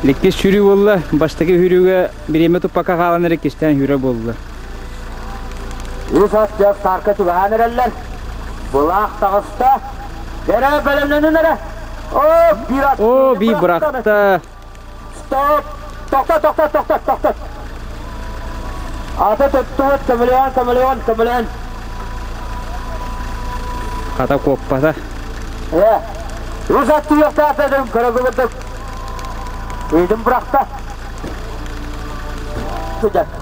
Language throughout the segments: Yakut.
Иккис сүүрүү буолла. Бастакы сүүрүүгэ бириэмэ туппакка хаалан эрэ иккистээн сүүрэ буолла. Үс ат дьэ саарка чугаһаан эрэллэр. Былаах таҕыста. Эрэ бэлэмнэнин эрэ. О, биир ат. О, биир бырахта. Стоп! Тохтот, тохтот, тохтот, тохтот. Аты туттубут, көмөлөөн, көмөлөөн, көмөлөөн. Хата куоппата. Э, үс ат түйөхтөөх дедим, көрөгүбүтүк. Үйдүм бырахта.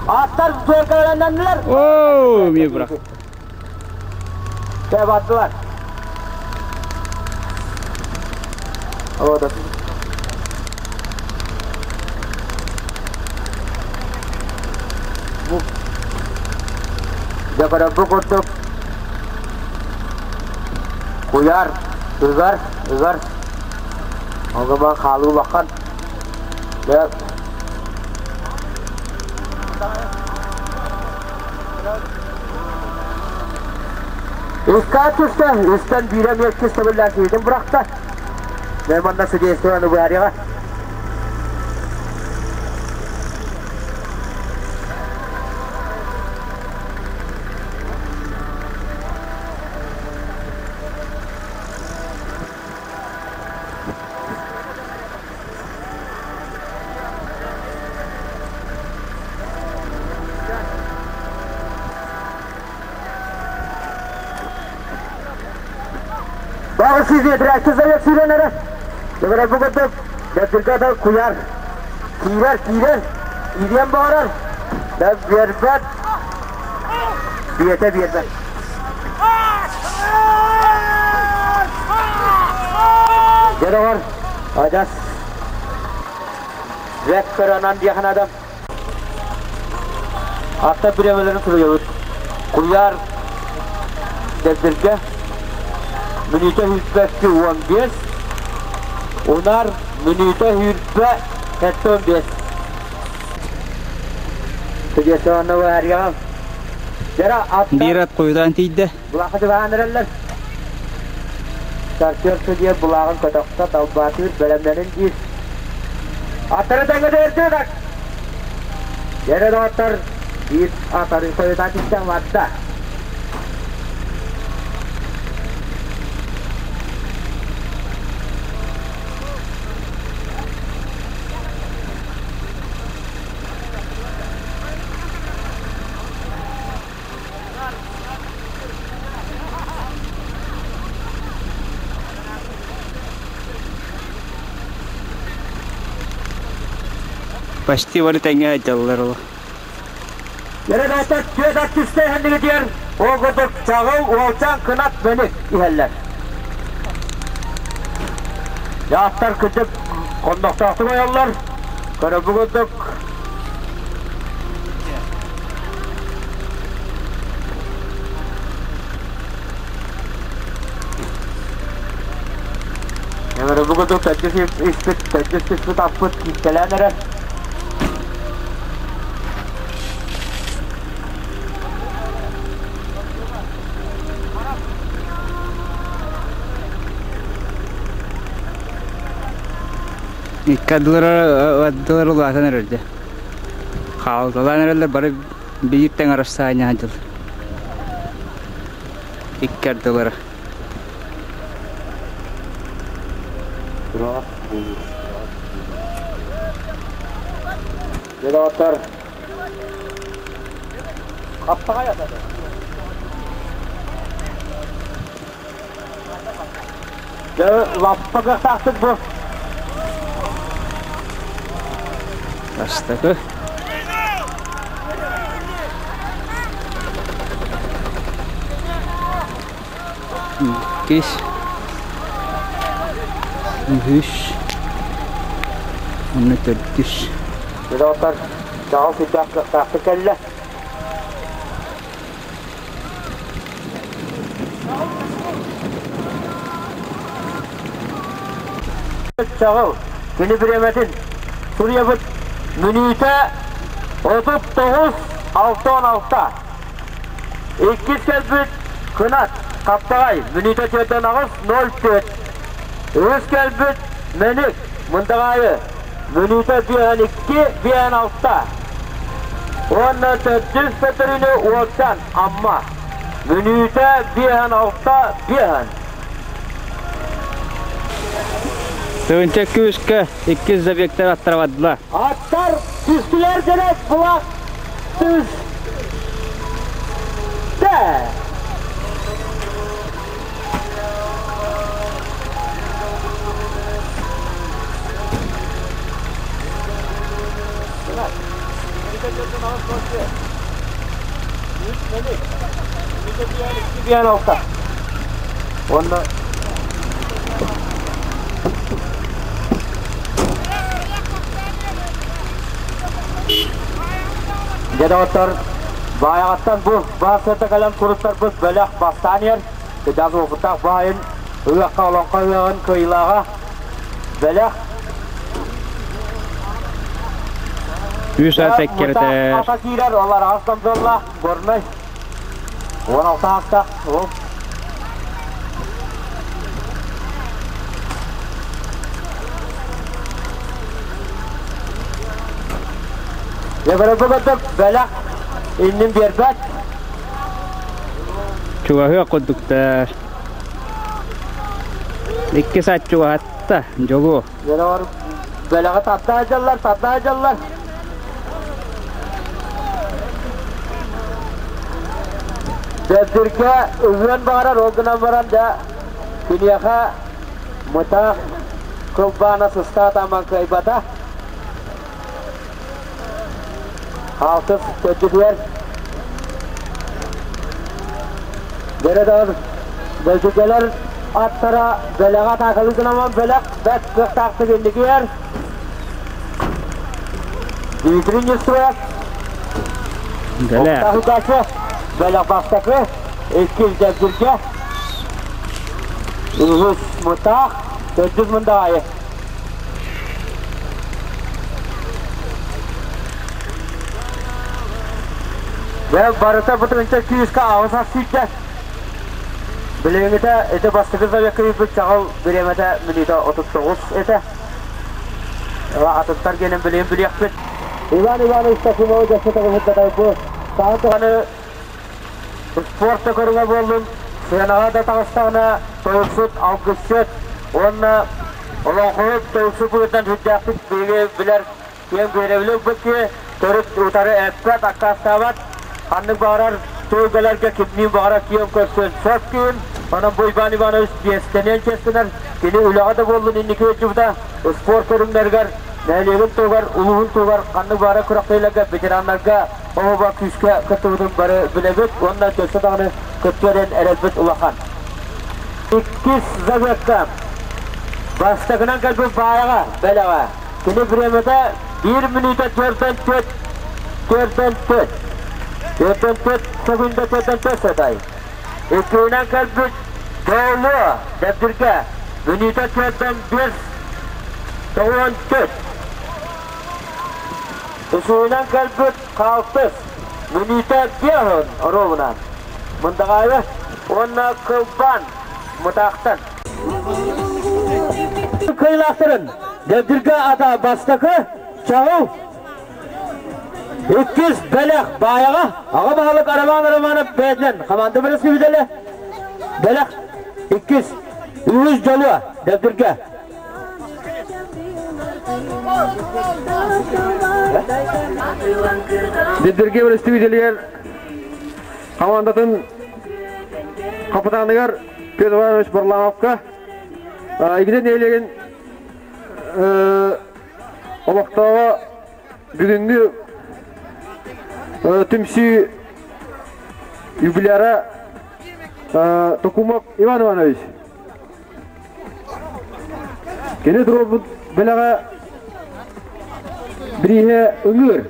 Аттар дуоргалананнылар. Оо, мии бырахта. Дьэ бардылар. Вот. Дьэ бу курдук куйаар ыгар ыгар Оҕобо хаалыы улахан. Дьэ Ускаат түстэ, үстэн биирэ миэккис төгүллээн киһитин бырахта. Дьэ манна судействоны быһаарыаҕа. Баҕар сүүс завет сүүрэн эрэ. Дэгэрэ бу курдук Дэбдиргэ куйар. Киирэр, киирэр. Киириэн баҕарар. Да биэрбэт. Биэтэ биэрбэт. Дьэ адьас Бэт көрөнөн диэхин адам. Атта бириэмэлэрин суруйабыт. Куйаар Дэбдиргэ мүнүүтэ сүүрбэ 15, Унар мүнүүтэ сүүрбэ 75. Биир ат хойутаан тиийдэ. Булаахы дьыбаан эрэллэр. Сарсыарда диэн булааҕын көтөхтө, далбаатыыр бэлэмнэнин диир. Аттары тэҥҥэ дэйэрдиэдак. Дьэрэ доҕоттор, биир атары хойутаан тиийсэн барда. Почти бары тэҥҥэ сылдьаллар ол. Еребетер түөт түстэ иһэллигитигэр ол курдук чаҕыл уолчаан кынат бөлүк иһэллэр. Дьааттар кырдьык хоннохтоохтук ойоллор. Көрөбү курдук Көрөбү курдук төрдүс испит, төрдүс түспүт аппыт кииртэлээн эрэр. Икки ардылара ардылар улаатан эрэр дьэ. Хаалталаан эрэллэр бары биир тэҥ арассаанньаһа дьыл. Икки ардылара. Дьэ Хаптаҕай атата. Дьэ, лаппа кыахтаахтык бу. Бастакы. Иккис. Үһүс. Уонна төрдүс. Дьэ, чаҕыл сүрдээх кыахтаахтык кэллэ. Чаҕыл, кини бириэмэтин суруйабыт мүнүүтэ 39 66. Иккис кэлбит Кынат, Хаптаҕай, мүнүүтэ 48 04. Үһүс кэлбит Мэник, Мындаҕаайы, Мүнүүтэ 52, 56. Уонна төрдүс Бөтөрүнү Уолчан, Амма. Мүнүүтэ 56, 5. Тыынча күүскэ иккис забегтар аттарабадла. Аттар түстүлэр дэнэт булак түстэ. Онно Дьэ доҕоттор, Баайаҕаттан бу баасыата кэлэн суруттарбыт бөлөх бастаан иһэр. Кыдьаас уопуттаах баайын ыһыахха олоҥхо ыһыаҕын кыайыылааҕа бөлөх Үс ат эккирэтэр. Ата киирэр, ол араҕас донзоллаах, горнай. 16 аастаах, ол Дьэ, бэлэх иннин биэрбэт. Чугаһыа курдуктар. Икки саат чугаһатта, дьолуо. Бэлэҕи тарда сылдьаллар, тарда сылдьаллар. Дэбдиргэ ыһыан баҕарар, ол гынан баран да киниэхэ мытаах кылбаана сыстаатааман кыайбата. Алтыс төрдүтүгэр Дьэ бөдүгэлэр аттара бэлэҕэ атаакалыы гынаман бэлэх бэрт кыахтаахтык инникигэр Дмитрий Нестеров Бэлэх. Октаһытаачы бэлэх бастакы, иккис Дэбдиргэ, үһүс Мытаах, төрдүс Мындаҕайы. Дьэ, барыта бутунча күүскэ аҕыс ас сүүрдэ. Билиҥҥитэ ити бастакы завекка ыыппыт чаҕыл бириэмэтэ мүнүүтэ 39 этэ. Атыттар гэнэн билигин билиэхпит. Иван Иванович Тахимович өссө төгүл бу саҥа туһаны спорт көрүҥэ буоллун, сыанаҕа да таҕыстаҕына тойуксут, алгысчыт уонна олоҥхоһут тойуксут быһыытынан сүрдээхтик биһиги билэр киэҥ биһирэбили ылбыт киһи төрүт утары эппэт, аккаастаабат, ханнык баҕарар түһүлгэлэргэ кимниин баҕарар киэҥ көрсөн сөп киһин. Онон бу Иван Иванович чиэстэниэн чиэстэнэр, кини үлэҕэ да буоллун инники өттүбүтэ спорт көрүҥнэригэр нэһилиэгин туһугар, улууһун туһугар ханнык баҕарар күрэхтэһиилэргэ ветераннарга оһуоба күүскэ кыттыбытын бары билэбит уонна өссө даҕаны кыттыа диэн эрэлбит улахан. Иккис заветка бастакынан кэлбит Баайаҕа бэлэҕэ. Кини бириэмэтэ 1 мүнүүтэ 4 4 4 4 4 секунда 4 4 сатай. Иккиһинэн кэлбит Доолуо Дэбдиргэ мүнүүтэ 4 5 94. Үсүһүнэн кэлбит Хаалтыс мүнүүтэ 5 оруобунан. Мындаҕаайы уонна Кылбан Мытаахтан. Кыайыылаахтарын Дэбдиргэ ата бастакы Чаҕыл иккис бэлэх Баайаҕа аҕа баһылык Роман Романов бэйэтинэн хамаанда бэрэстэбиитэлэ бэлэх иккис үһүс дьолуо Дэбдиргэ. Дэбдиргэ бэрэстэбиитэлигэр хамаандатын хапытааныгар Петр Иванович Варламовка Игнат нэһилиэгин олохтооҕо бүгүҥҥү түмсүү юбиляра Токумов Иван Иванович. Кини туруорбут бэлэҕэ бирииһэ ыҥыыр.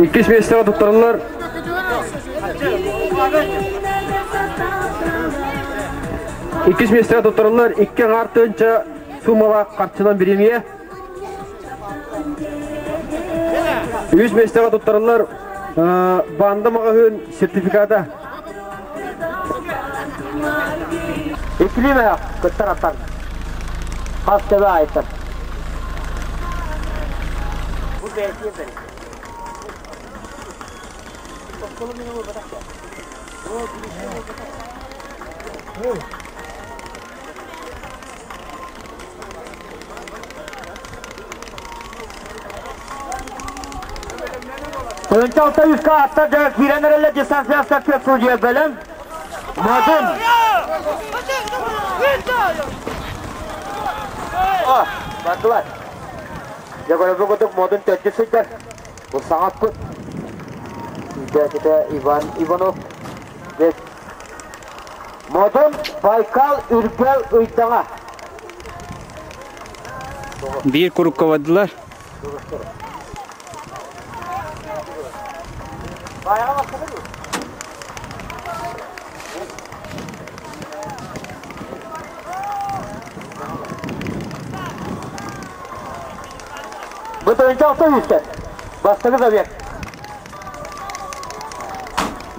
Иккис миэстэҕэ туттарыллар Иккис миэстэҕэ туттарыллар икки аҥаар тыһыынча суумалаах харчынан бириэмийэ. Үс миэстэҕэ туттарыллар баанда маҕаһыын сертификата. Иккилии мөһөх кыттар аттар. Хас төбө айтар. Бу бэйэтиэ бэрик. Тыынча 600 аттар дьэ киирэн эрэллэр дистанциястар көп судьуйа бэлэм. Модун. Бардылар. Дьэ көрөрбүт курдук модун төрдүс сылдьар. Бу саҥаппыт. Иитээччитэ Иван Иванов. Модун Байкал Үргэл Ыйдаҥа. Биир курукка бардылар. Бу тыһыынча 600 Бастакы забег.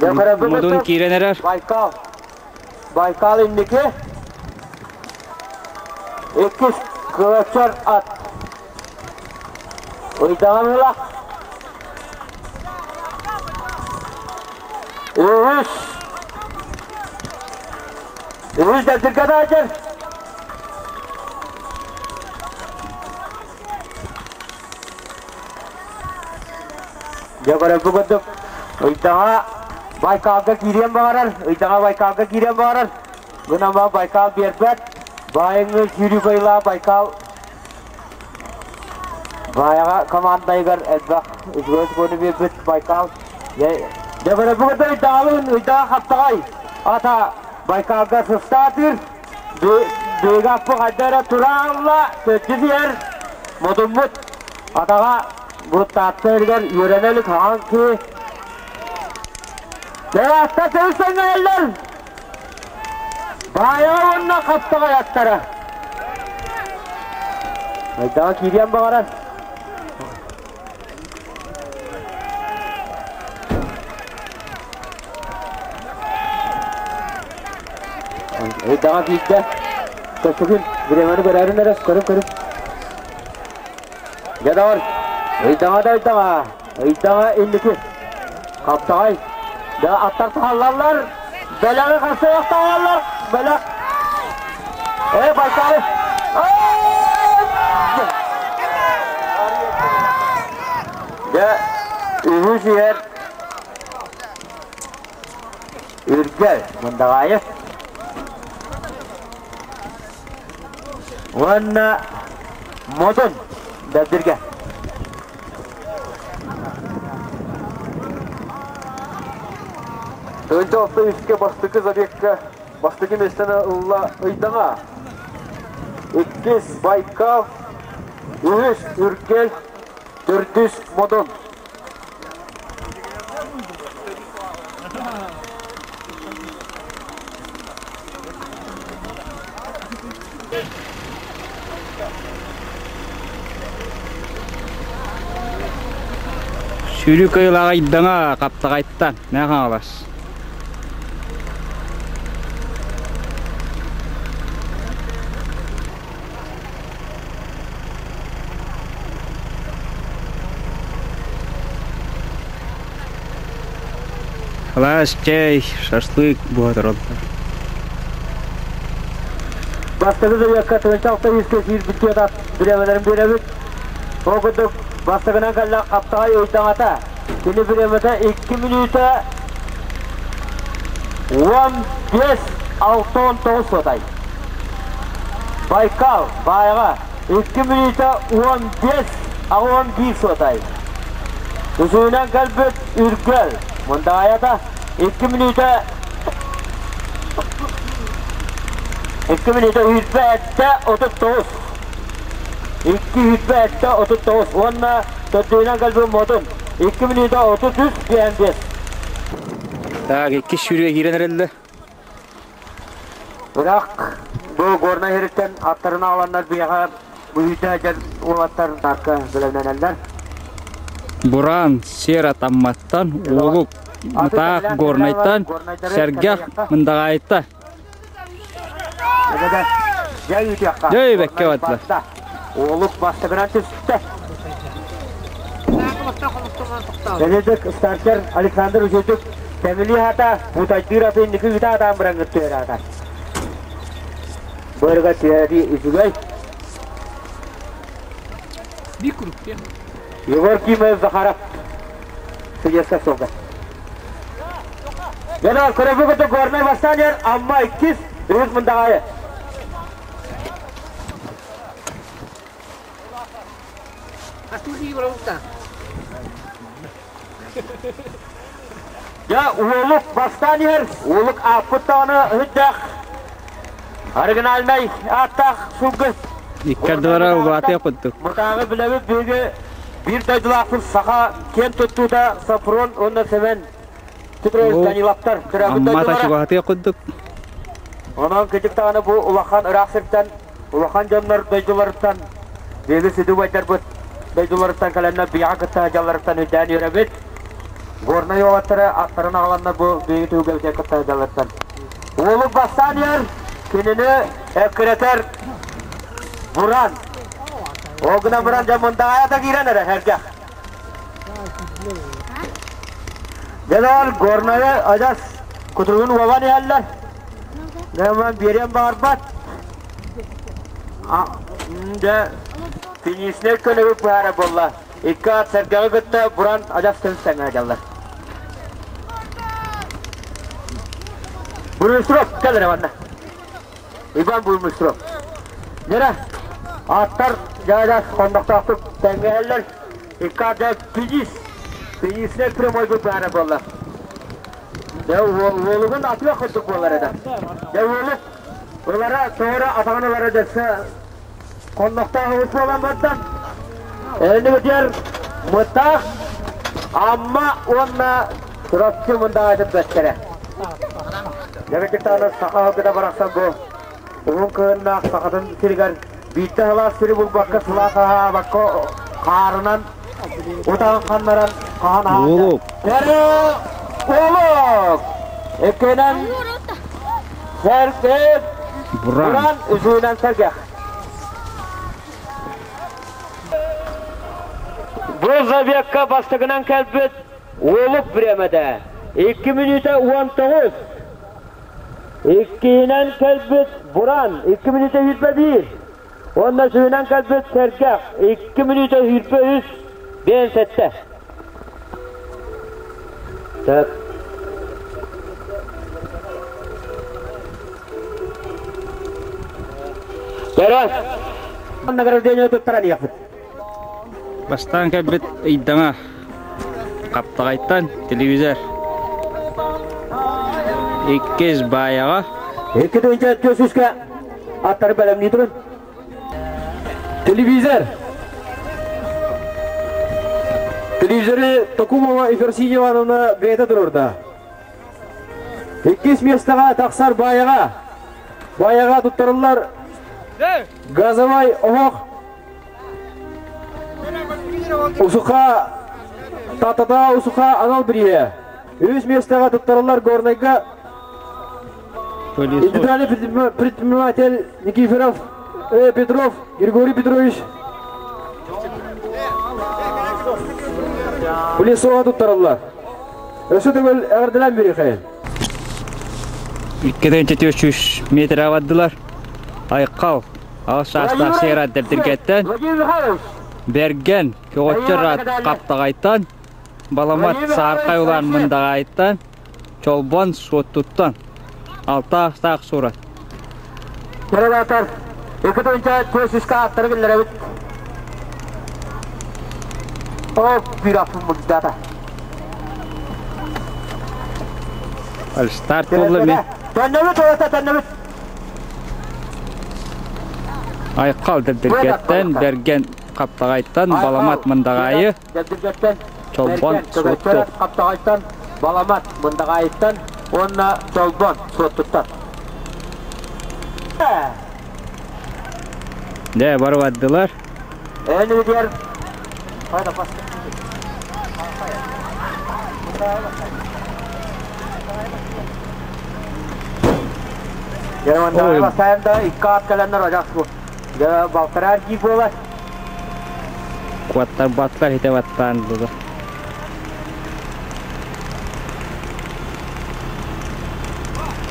Модун киирэн эрэр. Байкал. Байкал инники. Иккис кылачар ат. Ыйдаҕан ыла. Үһүс. Үһүс дэрдиргэ даачыр. Дьэ көрөргө курдук Ыйдаҥа Байкалга киириэн баҕарар, Ыйдаҥа Байкалга киириэн баҕарар. Гынан баран Байкал биэрбэт. Баайыҥы сүүрүү кыайыылаах Байкал Баайаҕа командайыгар элбэх үчүгэй очкону биэрбит Байкал. Дьэ көрөргө курдук Ыйдаҥалыын Ыйдаҥа хаптаҕай ата Байкалга сыстаатыыр. Быыгаппы хайда эрэ тураалла, төттү биэр, модуммут атаҕа бу Таатта эригэр үөрэнэ илик хаҥан киһи. Таатта сылсаҥҥаллар! Баайаҕа уонна хаптаҕай аттара. Айдаҕа киириэн баҕарар. Ыйдаҕа киирдэ. Көстүгүн, бириэмэни көрөөрүн эрэ, көрүп-көрүп. Дьэ доҕор, ыйдаҥа да ыйдаҥа, ыйдаҥа инники. Хаптаҕай, да аттар таһаллаллар, бэлэҕи харсыах таһаллар, бэлэх. Э, Байкалы. Дьэ, үһүс иһэр Үргэл Мындаҕаайы уонна Модун Дэбдиргэ. Тыынча 6 үскэ бастакы забегка бастакы миэстэни ылла Ыйдаҥа. Иккис Байкал, үһүс Үргэл, төрдүс Модун. Сүүрүү кыайыылааҕа ыйдаҥа хаптаҕайтан Мэҥэ Хаҥалас. Алаас чэй, шашлык буһа тураллар. Бастакы заявка 46 киирбит ат бириэмэлэрин биэрэбит. Ол курдук бастакынан кэллэх хаптаҕай ыйдаҥата. Кини бириэмэтэ 2 мүнүүтэ 15 69 суотай. Байкал, Баайаҕа 2 мүнүүтэ 15 81 суотай. Үсүһүнэн кэлбит Үргэл, Мындаҕайата 2 мүнүүтэ 2 мүнүүтэ үүрбэ эттэ 39. 2 үүрбэ эттэ 39 уонна төрдүһүнэн кэлбит Модун 2 мүнүүтэ 33 55. Так, иккис сүүрүүгэ киирэн эрэллэр. Бырах бу Горнай иһириттэн аттарын аҕаланнар биһиэхэ быһыыта дьон уолаттар нарка бэлэмнэнэллэр. Буран сиэр Атамматтан, Уолук Мытаах Горнайтан, Сэргэх Мындаҕаайта. Дьэ бэккэ бардылар. Уолук бастакынан түстэ. Бенедик стартер Александр Үсүтүк Тэмили хата бутайдыыр аты инники ыта атаан бырангыт түһэр Бырга түһэри үчүгэй. Егор Кимов Захаров Судьяска суолга. Дьонор, көрөбү кытта Горнай бастаан Амма иккис, үһүс Мындаҕайы. Дьэ, уолук бастаан иһэр, уолук ааппыт даҕаны ыһыддаах, оригинальнай ааттаах сылгы. Икки ардылара убаатыах курдук. Мытааҕы билэбит биһиги биир дойдулаахпыт саха киэн туттуута Сафрон уонна Сэмэн Петрович Даниловтар төрөөбүт Аммата дойдулара. чугаһатыах курдук. Онон кырдьык даҕаны бу улахан ыраах сиртэн, улахан дьоннор дойдуларыттан, биһиги сүдү убайдарбыт дойдуларыттан кэлэннэр биһиэхэ кытта дьалларыттан үрдээн үөрэбит. Горнай уолаттара аттарын аҕаланнар бу биһиги түһүлгэбитигэр кытта дьалларыттан. Уолук бастаан иһэр, кинини эккирэтэр Буран. Ол гынан баран дьэ мындаҕайа да киирэн эрэ сэргэх. Дьэ Горнайы адьас кутуругун уобан иһэллэр. Дьэ биэриэн баҕарбат. Дьэ финишнэй көнөбүт быһаара буолла. Икки ат сэргэҕи кытта Буран адьас тэҥҥэ дьаллар. Бурмистров кэл эрэ манна. Иван Бурмистров. Нера аттар дьаадас хоннохтоохтук тэҥҥэһэллэр. Икки ат финиш. Финишнэй прямой быһаара буолла. Дьэ уолугун атыах курдук буолар этэ. Дьэ уолук ылара тоҕо атаҕын ылара дэссе хоннохтоох уус буолан барда. Эннибитигэр Мытаах, Амма уонна Чурапчы мындаҕайтын бэттэрэ. Дьэ саха сылгыта барахсан бу уһун кыһыннаах сахатын сиригэр биирдэ сылаас сири булбакка сылаас аһаабакка хаарынан утаҕын ханнаран хаһан Уолук. Уолук! Эккэнэн сэргэх Буран. Буран үсүһүнэн сэргэх. Бу забегка бастакынан кэлбит Уолук бириэмэтэ 2 мүнүүтэ 19. Иккиһинэн кэлбит Буран 2 мүнүүтэ 21. Уонна үсүһүнэн кэлбит Сэргэх 2 мүнүүтэ 23 57. Так. Көрө. Награждение туттаран иэхпит. Бастаан кэлбит ыйдаҥа Хаптаҕайтан телевизор. Иккис баайаҕа. Икки тыһыынча түөрт сүүскэ аттары бэлэмнии турун. Телевизор. Телевизоры Токумова Ефросинья Ивановна бэйэтэ туруорда. Иккис миэстэҕэ тахсар баайаҕа. Баайаҕа туттарыллар газовай оһох Усуха Татата Усуха анал бирииһэ. Үс миэстэҕэ туттарыллар Горнайга Индивидуальный предприниматель Никифоров Петров Григорий Петрович Пылесоға туттарыллар. Өссө төгүл эҕэрдэлээн биэриэххэйин. 2 400 метр бардылар. Айхал, аҕыс саастаах сиэр дэбдиргэттэн, Бэргэн, көҕөччөр Хаптаҕайтан, Баламат Сааркай улаан Мындаҕаайыттан, Чолбон Суоттуттан алта астаах сурат. Тералатар, екі тыһыынча түөрт ааттары биллэрэбит. О, bir аппын мугдата. Старт буолла ми. Төннөбүт, олата төннөбүт. Айхал дэбдиргэттэн, Бэргэн Хаптаҕайтан, Баламат Мындаҕаайы, Чолбон Суотту. Хаптаҕайтан, Баламат Мындаҕаайыттан уонна Чолбон Суоттуттан. Дьэ, бары бардылар. Эн үдер. Ой. Бастайын да икки ат кэлэннэр ожах бу. Дьэ балтараар дии буолар. Куаттар баттар хите баттаан буду.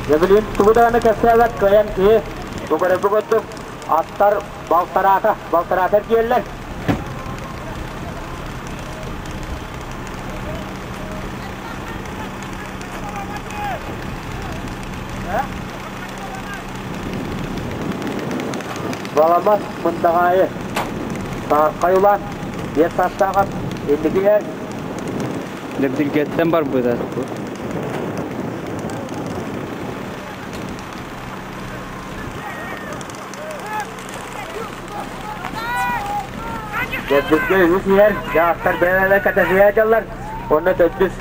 Дьэ билин тугу даҕаны кэпсээбэт кыайан киһи бу көрөргө курдук аттар балтараата балтараата эргийэллэр. Баламат Мындаҕаайы Саархай улаан биэс саастаах ат инникигэр Дэбдиргэттэн барбыта. Дэбдиргэ үһүс иһэр, дьааттар бэйэлэрэ кэтэсиһэ дьаллар, онно төрдүс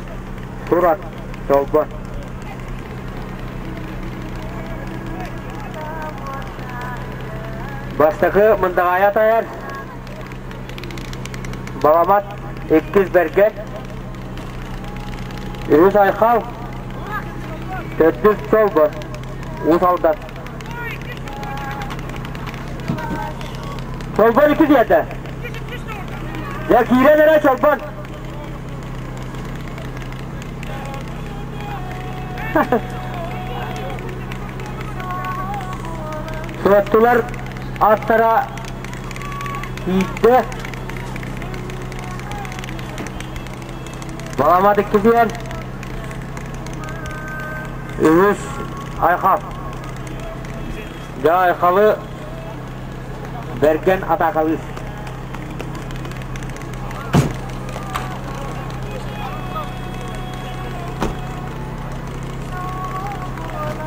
тур ат Чолбон. Бастакы Мындаҕаайа тайар, Баламат иккис Бэргэн, үһүс Айхал, төрдүс Чолбон, Уус Алдан. Чолбон икки диэтэ. Дьэ киирэн эрэ Чолбон. Суоттулар аттара киирдэ. Баламат иккитигэр үһүс Айхал. Дьэ Айхалы Бэргэн атаакалыыр.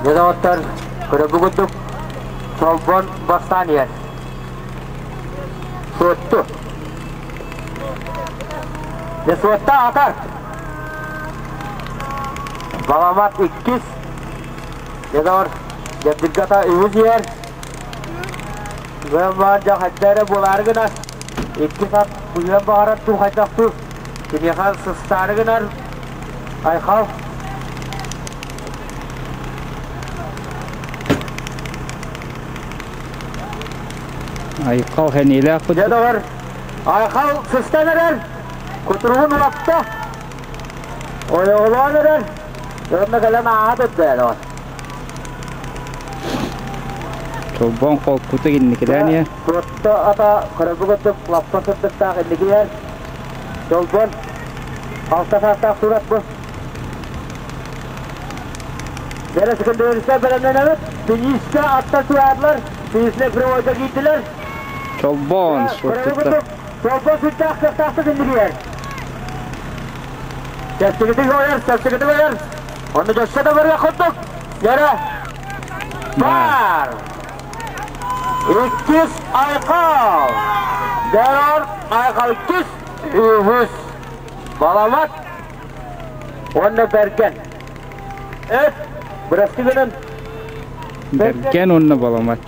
Дьэ доҕоттор, көрөргү курдук Чолбон бастаан иһэр. Суотту. Дьэ суотта атар. Баламат иккис. Дьэ доҕор, Дьэбдиргэ ата үһүс иһэр. Баар дьэ хайда эрэ буолаары гынар. Икки сап быһыан баҕарар дуу хайдах дуу. Киниэхэ сыстаары гынар. Айхал. Айхал хэниилээх Дьэ доҕор, Айхал сыстан эрэр. Кутуругун улапта. Ойоҕолоон эрэр. Уонна кэлэн ааһа турда доҕор. Чолбон холкутук инникилээн иһэ. Туотта ата көрөргө курдук лаппа сырдыктаах инникилэр. Чолбон алта саастаах сурат бу. Бэрэ секундеристе бэлэмнэнэбит. Финишка аттар тураарлар. Финишне прямойга киирдилэр. Чолбон суоттуттар. Чолбон сүрдээх кыахтаахтык инникилэр. Чэпчэкитик ойор, чэпчэкитик ойор. Онно дьөссө да барыах курдук. Дьэрэ. Бар. Иккис Айхал. Дэрор Айхал иккис. Үһүс. Баламат. Уонна Бэргэн. Эт. Бырасты гынан. Бэргэн уонна Баламат.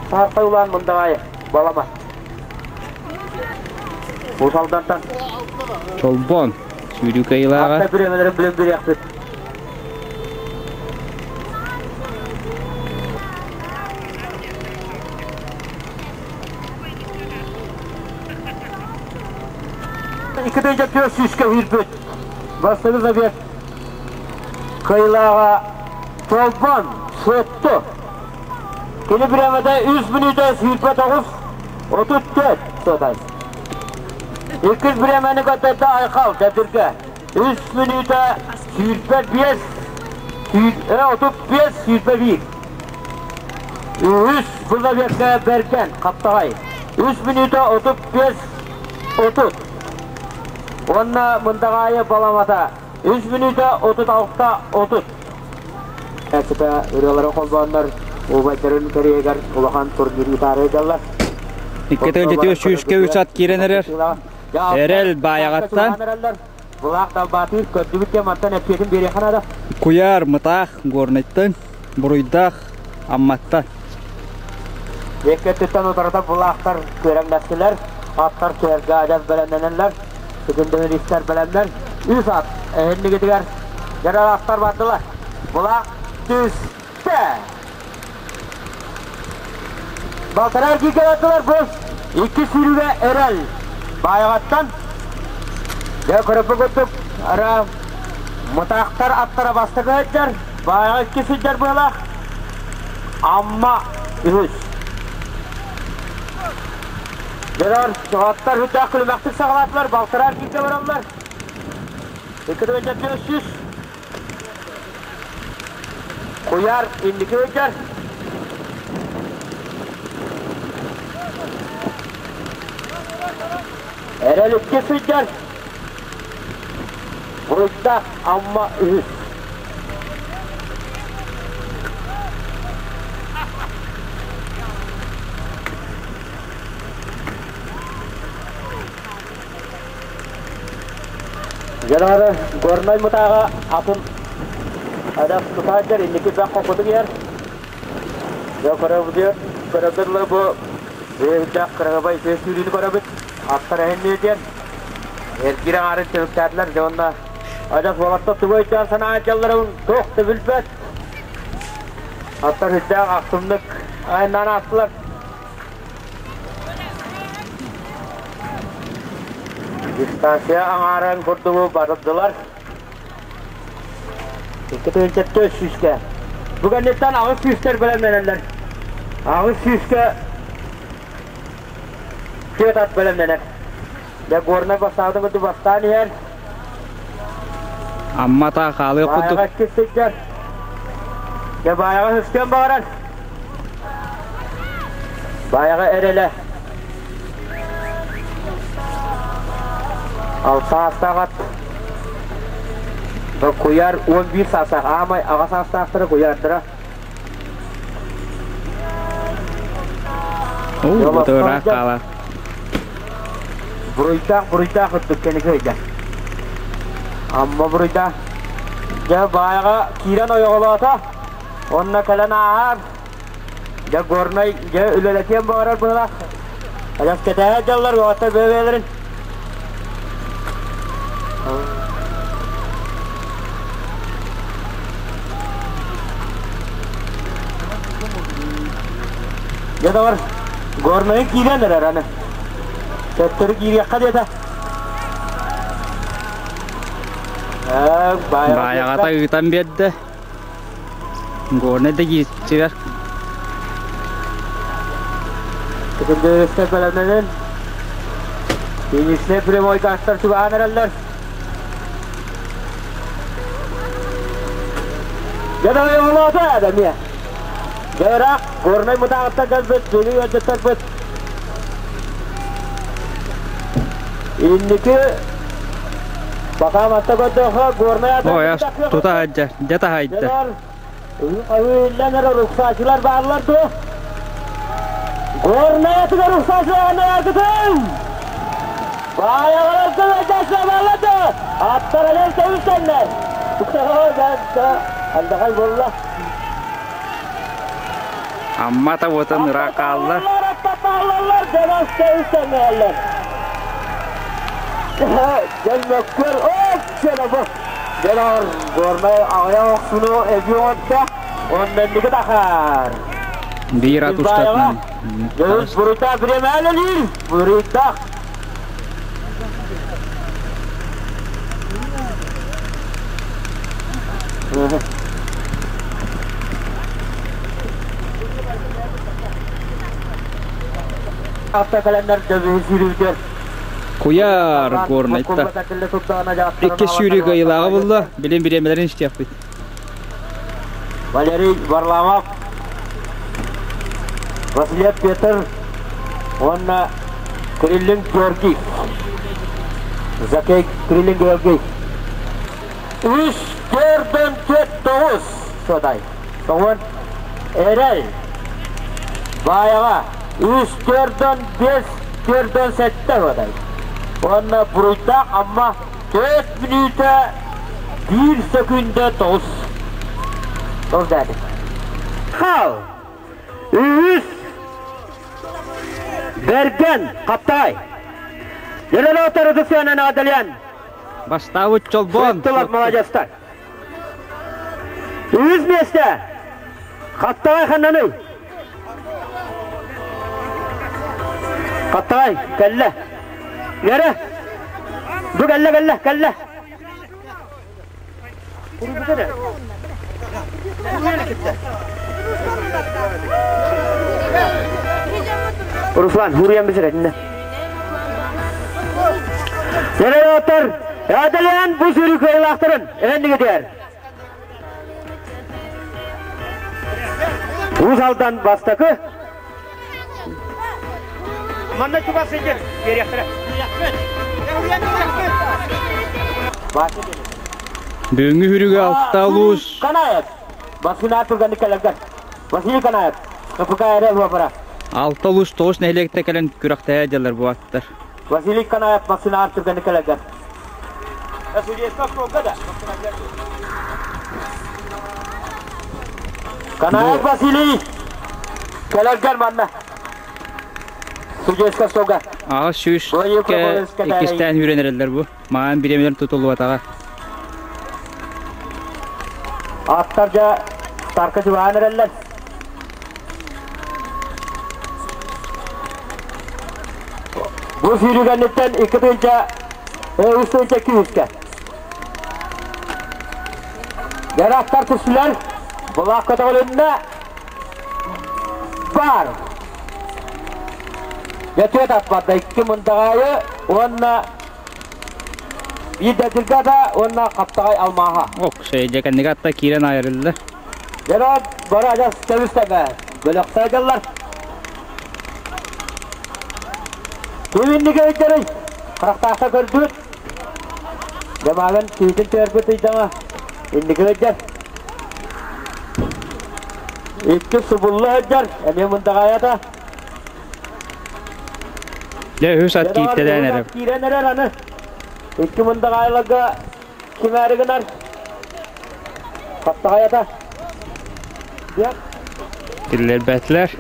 Саартай улаан мындаҕайы. Баламат. Усалдантан. Чолбон. Сүүрүү кыайыылааҕа. Атта бириэмэлэрин билэн бириэхпит. Икки тыһыынча түөрт сүүскэ киирбит. Бастакы забег кыайыылааҕа Чолбон Суотту. Кини бириэмэтэ үс мүнүүтэ 29 34 суотай. Иккис бириэмэни көрдөрдө Айхал Дэбдиргэ. Үс мүнүүтэ 25 35 21. Үһүс Бузовекка Бэргэн Хаптаҕай. Үс мүнүүтэ 35 30. Уонна Мындаҕаайы Баламата. Үс мүнүүтэ 36 30. Сыта ырыалары холбооннор убайдарын кэриэгэр улахан турнир ыытаары ыдаллар. Икки тыһыынча сүүскэ үс ат киирэн эрэр. Эрэл Баайаҕаттан. Былаах далбаатыыр көрдүбүт диэн мантан эппиэтин биэриэххэ наада. Куйаар Мытаах Горнайтан, Буруйдаах Амматтан. Еккеттиттэн утарыта былаахтар күөрэҥнэстилэр, аттар түһэргэ адьас бэлэмнэнэллэр. Секундомеристар бэлэмнэр. Үс ат эһиннигитигэр дьаралаахтар бардылар. Булаах түстэ. Балтараа эргииргэ бардылар бу. Икки сүүрүүгэ эрэл. Баайаҕаттан дьэ көрөппүт курдук ара мытаахтар аттара бастакы сылдьар, Баайаҕа икки сылдьар быалаах. Амма үһүс. Дьонор, аттар үрдээх күлүмэхтик саҕалаатылар, балтараа эргииргэ бараллар. 2 400. Куйаар инники сылдьар. Эрэл икки сылдьар. Буруйдаах Амма үһүс. Дьараары Горнай мытааҕа атын адас тутааччар инники бэх хоппутун иһэр. Дьэ көрөбүт көрөбүт бу бэйэбиттээх кырагабай үтүө сүүрүүнү көрөбүт. Аттар эһинниэ диэн эргиир аҥаарын түмүктээтилэр. Дьэ уонна адьас уолаттар тугу өйдөөн санаан дьалларын туох да билбэт. Аттар үрдээх ахсымнык айаннаан аастылар. Дистанция аҥаарын курдугу барылдылар. 2 400-кэ. Бу кэнниттэн аҕыс сүүстэр бэлэмнэнэллэр. Аҕыс сүүскэ түөрт ат бэлэмнэнэр. Дьэ, Горнай бастаабытын курдук бастаан иһэр. Аммата хаалыах курдук. Баайаҕа иккис сылдьар. Дьэ, Баайаҕа үһүскүөн баҕарар. Баайаҕа эрэлэ. Алта саастаах ат. Куйаар 11 саастаах. Аамай аҕа саастаахтара куйаардара. Оо, бу ыраах хаалар. Буруйдаах, буруйдаах үрдүк кэники ыйда. Амма буруйдаах. Дьэ, баайаҕа киирэн ойоҕолоото. Онно кэлэн ааһар. Дьэ, Горнай дьэ үлэлэтиэн баҕарар быһылаах. Адьас кэтэһэ дьаллар уоттар бэйэлэрин. Дьэ, доҕор, Горнайы киирэн эрэр аны. Төттөрү киириэххэ диэтэ. Баайаҕата ыытан биэрдэ. Горнай да киирсибэр. Күндүөстэр бэлэмнэнин. Финишнэй прямой гаастар чугаһаан эрэллэр. Дьэ, олоото эмиэ. Дьэ, ыраах Горнай мытааҕыттан кэлбит, Бүлүү ыалдьыттарбыт. Инники Пока матта көрдөхө Горнай Ой, тута сылдьар, дьэ таһайда. Ыһыыллан эрэ руксаачылар бааллар дуо? Горнай атыгар руксаачылар аргытын! Баайаҕаларга ыалдьааччылар бааллар дуо? Аттар элэн көбүстэннэр! Алдахай буолла. Амма табытын ыраах хаалла. Аттар дьонос көбүстэннэр. Дьон мөккөр, оп, бу. Дьонор, Горнай аҕыйах охсуну эбии оҥордо, онненники тахар. Биир ат устатынан. Дьонус буруйдаах бириэмэлэлиир, буруйдаах. Автокалендар дөбүһү сүүрүүтүгэр Куйаар Горнайта. Икки сүүрүү кыайыылааҕа булла. Билин бириэмэлэрин истиэхпит. Валерий Варламов, Васильев Петр уонна Кириллин Георгий. Закей Кириллин Георгий. Үс төрдөн төрт тоҕус содай. Тоҕун Эрэл Баайаҕа үс төрдөн бес төрдөн сэттэ содай. Уонна буруйдаах Амма төрт мүнүүтэ биир сөкүндэ тоҕус. Тоҕус дээти. Хал! Үһүс Бэргэн Хаптаҕай. Дьэлэлоотор ытысыанан аадалыан. Бастаабыт Чолбон. Сыттылар маладьыастар. Үһүс миэстэ. Хаттаҕай ханнаный? Хаттаҕай кэллэ. Нэрэ. Бу кэллэ кэллэ кэллэ. Руслан, хуруйан бисирэтинне. Нэрэ Эдэлээн бу сүрү кыайылаахтарын эннигитигэр. Уус Алдан бастакы. Манна чугас сылдьар биэриэхтэрэ. Бүгүҥҥү хүрүгэ алта улуус Канаев. Басына турганды кэлэргэр. Василий Канаев. КПК Вапара. Алта улуус тоҕус нэһилиэктэ кэлэн күрэхтэһэ дьаллар буаттар. Василий Канаев Максимар түргэнник кэлэргэр. Канаев Василий кэлэргэр манна. Судейская столга. 800 иккистээн үүрэн эрэллэр бу. Маан бириэмэлэр тутуллубатаҕа. Аттар дьэ старка чугаһаан эрэллэр. Бу сүүрүгэнниттэн 2 тыһыынча 3 тыһыынча күүскэ. Дьарактар түстүлэр. Былаах көтөҕүлүннэ. Бар. Дьэ атпарда икки мындаҕаайы уонна биир дэтиргата уонна хаптаҕай алмааһа. Ок, дьэ кэннигэ атта киирэн айарылла. Дьэ бары адьас көмүс-тэҥэ бөлөхтөөдөллөр. Күнүннүк өйдөрүй, харахтаахта көрдүбүт. Дьамаагын түүтүн төрбүт ыйдаҥа инники өйдөр. Икки субулла өйдөр, эмиэ мындаҕайата. Дьэ үһүс ат кииртэлээн эрэр. Киирэн эрэр аны. Икки мындаҕайларга кимээри гынар. Хаптаҕайата. Киллэрбэтилэр.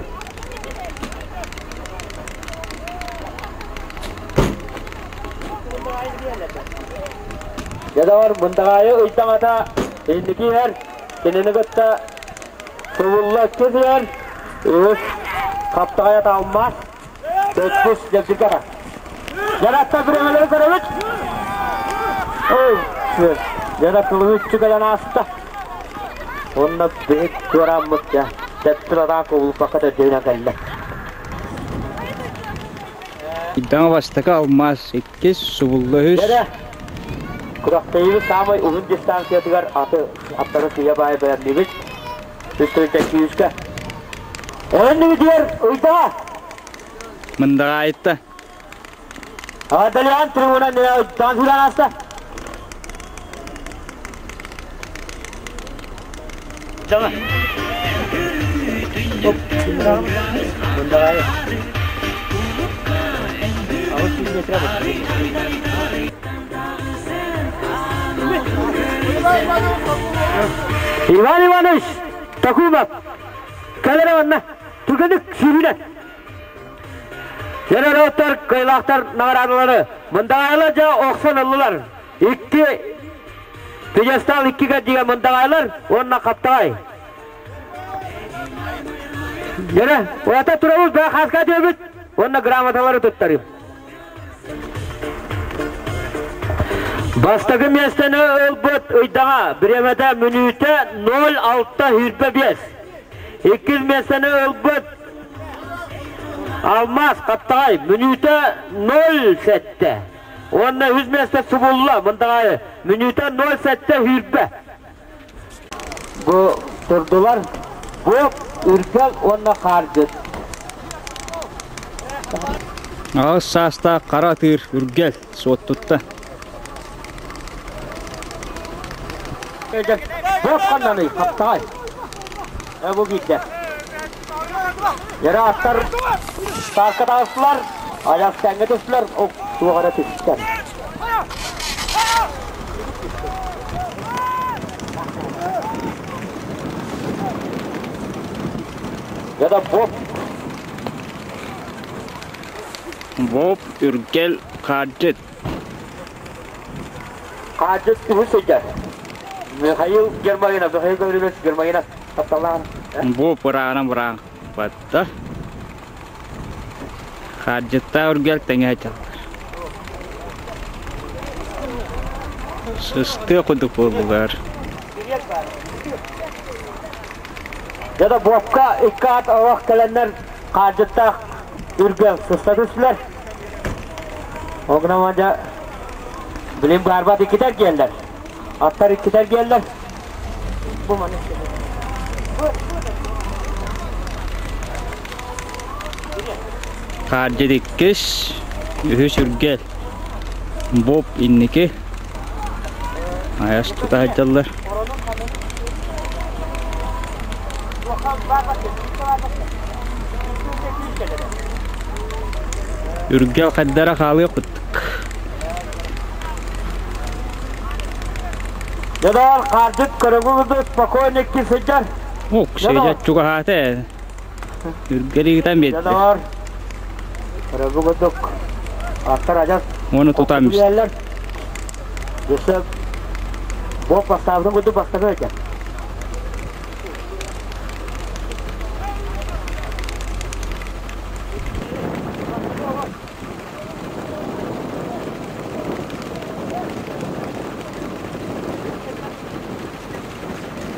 Дьэ мындаҕаайы ыйдаҥата инники иһэр, кинини кытта субулла иккис иһэр, үһүс хаптаҕайата алмаас, төрдүс дьэбдиката. Дьаратта бириэмэлэри көрөбүт. Ой, дьара кылыһыччы кэлэн ааста. Онно биһик туорааммыт дьэ, тэптир атаак кубулуппакка төрдүһүнэн кэллэ. Ыйдаҥа бастакы алмаас, иккис субулла үһүс. Дьэрэ, күрэхтэһиибит саамай уһун дистанциятыгар аты аттары сыйа баайы бэлэмниибит. Үстүрүтэ Önlüğü ыйдаҕа. Мындаҕаайытта. Адалиан трибуна дан хүрэн аста. Жаңа. Мындаҕаайы. 800 метр Иван Иванович Такумов кэлэрэ манна түргэнник сүүрүүнэн. Дьэ, кыайлаахтар наҕараадалары Мындаҕайлар дьэ охсон ыллылар. Икки пьедестал икки кэрдигэ Мындаҕайлар уонна Хаптаҕай. Дьэ, уята турабыт баа хааска диэбит уонна грамоталары туттарым. Бастакы миэстэни ылбыт Ыйдаҥа бириэмэтэ мүнүүтэ 0.625. Иккис миэстэни ылбыт Алмаас Хаптаҕай мүнүүтэ 0.7. Уонна үс миэстэ субулла Мындаҕаайы мүнүүтэ 0.7 сүүрбэ. Бу турдулар бу Үргэл уонна Хаардьыт. 8 саастаах хара атыыр Үргэл суоттутта. Бу ханнаный Хаптаҕай. Бу киирдэ. Yere аттар старка таҕыстылар, аяқ тэҥҥэ түстүлэр, туох эрэ түстэ. Ya da Bob. Боб Үргэл Хаардьыт. Хаардьыт үһүс сылдьар. Михаил Гермогенов, Михаил Гаврилович Гермогенов тапталлаах. Боб ырааҕынан быраахпатта. Хаардьыттаах Үргэл тэҥэ сылдьаллар. Сыстыа курдук буоллулар. Дьэ да Бобка икки ат олох кэлэннэр хаардьыттаах Үргэл сыста түстүлэр. Ол гынан дьэ билим баарбат иккитэр диэллэр. Аттар иккитэр диэллэр. Бу маны Хаардьыт иккис, үһүс Үргэл. Боб инники. Айас тута сылдьаллар. Үргэл хайдара хаалыа куттук. Дьоноор хаардыт көрөҥү спокойно икки сылдьар. Ок, сыдьа чугаһаата. Үргэл ыытан биэрдэ. Дьоноор көрөҥү курдук аттар адьас Уону тутан билэллэр. Өссө бу бастаабытын курдук бастакы этэ.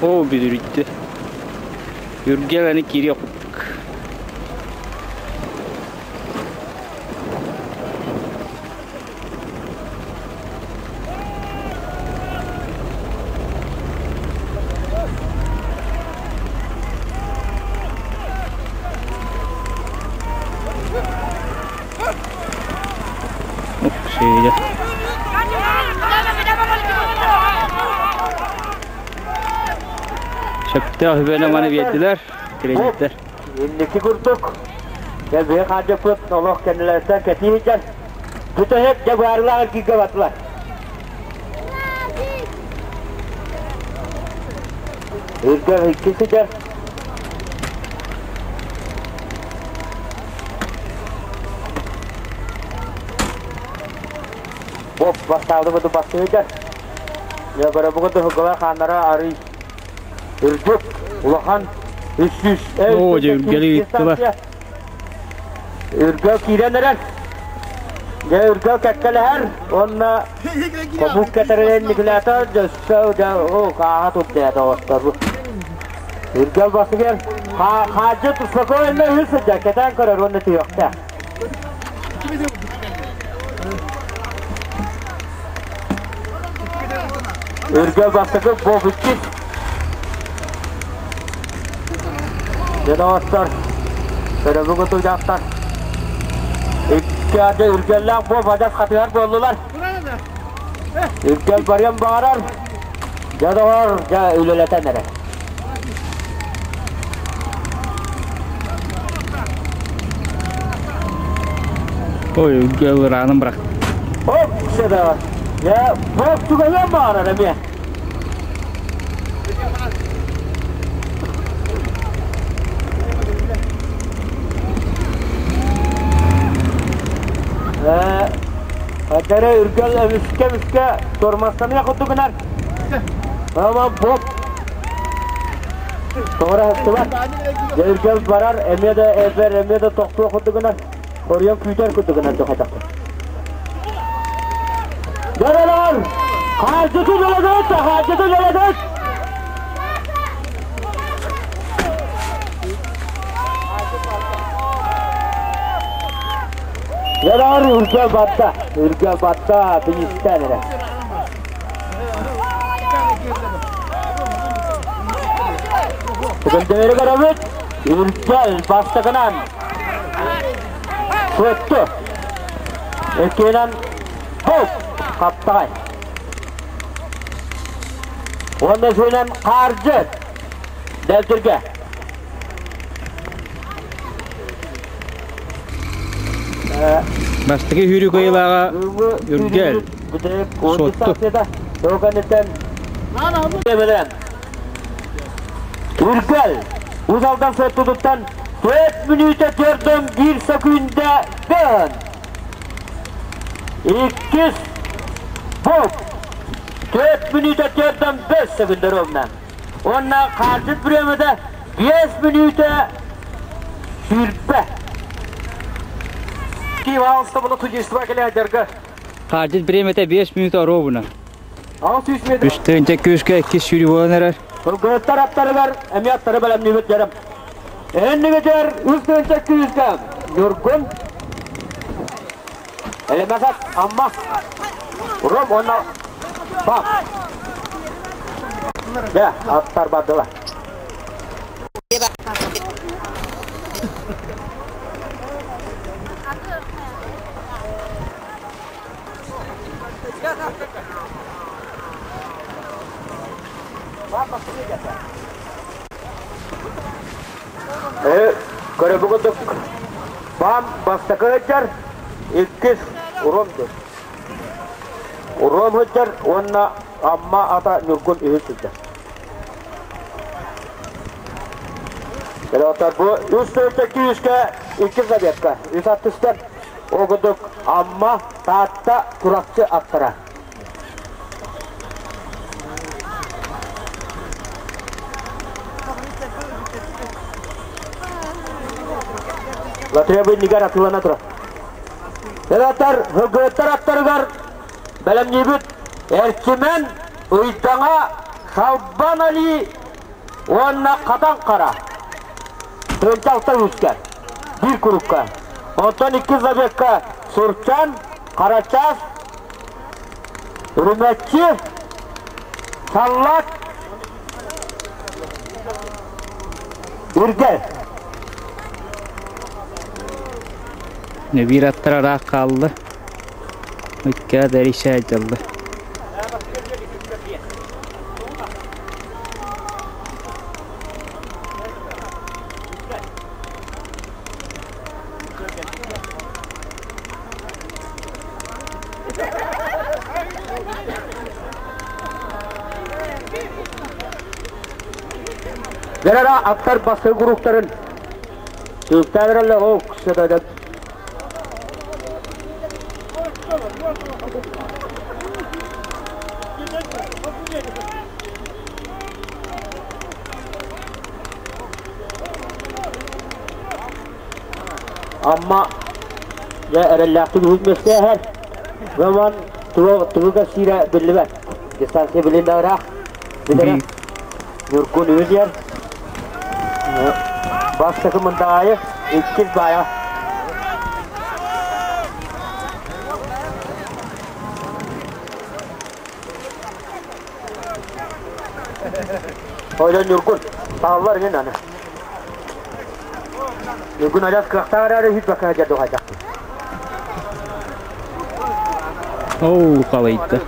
Оо, бүдүрүйдэ. Үргэл аны киириэх курдук. Сыыйа. Сөптөөх үбүнэн биэрдилэр, кредиттэр. Инники курдук, кэлбиһи хаадьаппыт олох кэннилэриттэн кэтии сылдьар. Бүтэһик дьэ быһаарыылаах эргииргэ бардылар. Үргэл икки сылдьар. Боп бастаабыты буду бастыы сылдьар. Дьэ көрөбүгүт туһугала хааннара арый үрдүк, улахан 300 Оо, дьэ үргэли ыыттылар. Үргэл киирэн эрэр. Дьэ үргэл кэккэлэһэр уонна хомук кэтэринэн Николата дьөссө дьэ оо кааһа турда доҕоттор. Үргэл басыгар хаадьыт спокойно үһүс сылдьар кэтээн көрөр уонна түһүөхтээх. Үргэл бастакы Боб иккис. Дьэ доҕоттор, көрөбү кутуйдаахтар. Икки арды үргэллээх Боб адьас хатыһар буоллулар. Үргэл барыан баҕарар. Дьэ доҕор, дьэ үлэлэтэн эрэ. Ой, үргэл ыраанын бырах. Оп, сыда. Дьэ, Боб чугаһыан баҕарар эмиэ. Эдэрэ үргэл эмискэ-эмискэ тормозтаныах курдук гынар. Ама Боб тоҕо сыстыбат. Дьэ үргэл барар, эмиэ да эбэр, эмиэ да тохтуох курдук гынар. Хоруйан күүтэр курдук гынар дохайдахпын. Дьаралар! Хаардьыты үлэлэдит! Хаардьыты үлэлэдит! Дьаралар үргэл батта, үргэл батта, финистэн эрэ. Бүгүн көрөбүт, үргэл бастакынан Суотту. Эккиэнэн Хоп! Хаптаҕай. Уонна сүүнэн Хаардьы. Дэлтиргэ. Бастакы сүүрүү кыайыылааҕа Үргэл. Суотту. Үргэл Уус Алдан Суоттутуттан 4 мүнүүтэ 41 сөкүүндэ бөөн. Иккис Боб 4 мүнүүтэ 4,5 секунда ровно. Уонна хаалбыт бириэмэтэ 5 мүнүүтэ 20. Киев алыста була судейство кэлээдерге. Хаалбыт бириэмэтэ 5 мүнүүтэ ровно. 600 метр. Үс тыһыынча күүскэ иккис сүүрүү буолан эрэр. Сылгыһыттар аттарыгар эмиэ аттары бэлэмниибит дьэрим. Эннигитер үс тыһыынча күүскэ Ньургун Элемесат Амма Ром уонна Бап. Дьэ, аттар бардылар. Көрөбү курдук баам бастакы сылдьар, иккис Уром диэн. Уром сылдьар уонна Амма ата Ньургун үһүс сылдьар. Отар бу үс төрүттэ күүскэ икки забегка, үс аттыстар. Ол курдук Амма, Таатта, Чурапчы аттара. Латвия быннигар атылана турар. Аттар, һылгыһыттар аттарыгар бэлэмниибит Эрчимэн, Ыйдаҥа, Салбан Али уонна Хатан Хара. Тыһыынча алта үскэ, биир курукка. Онтон икки забегка Сурчан, Харачаас, Үрүмэччи, Саллаат, Үргэл. Биир аттара ыраах хаалла. Икки дэрисэ дьалла. Дэрара аттар бастыы куруктарын Түктәдерелле ол кісі Амма дьэ эрэллээхтик үһүс миэстэһэр. Роман туга сиирэ биллибэт. Дистанция билин да ыраах. Билэрэ. Ньургун үһүс иһэр. Бастакы Мындаайы, иккис Баайа. Ойдон Ньургун, сааллар иһин аны. Ньургун адьас кыахтаах эрээри үһүс бакка сылдьар дуо хайдах. Оу, халыйда.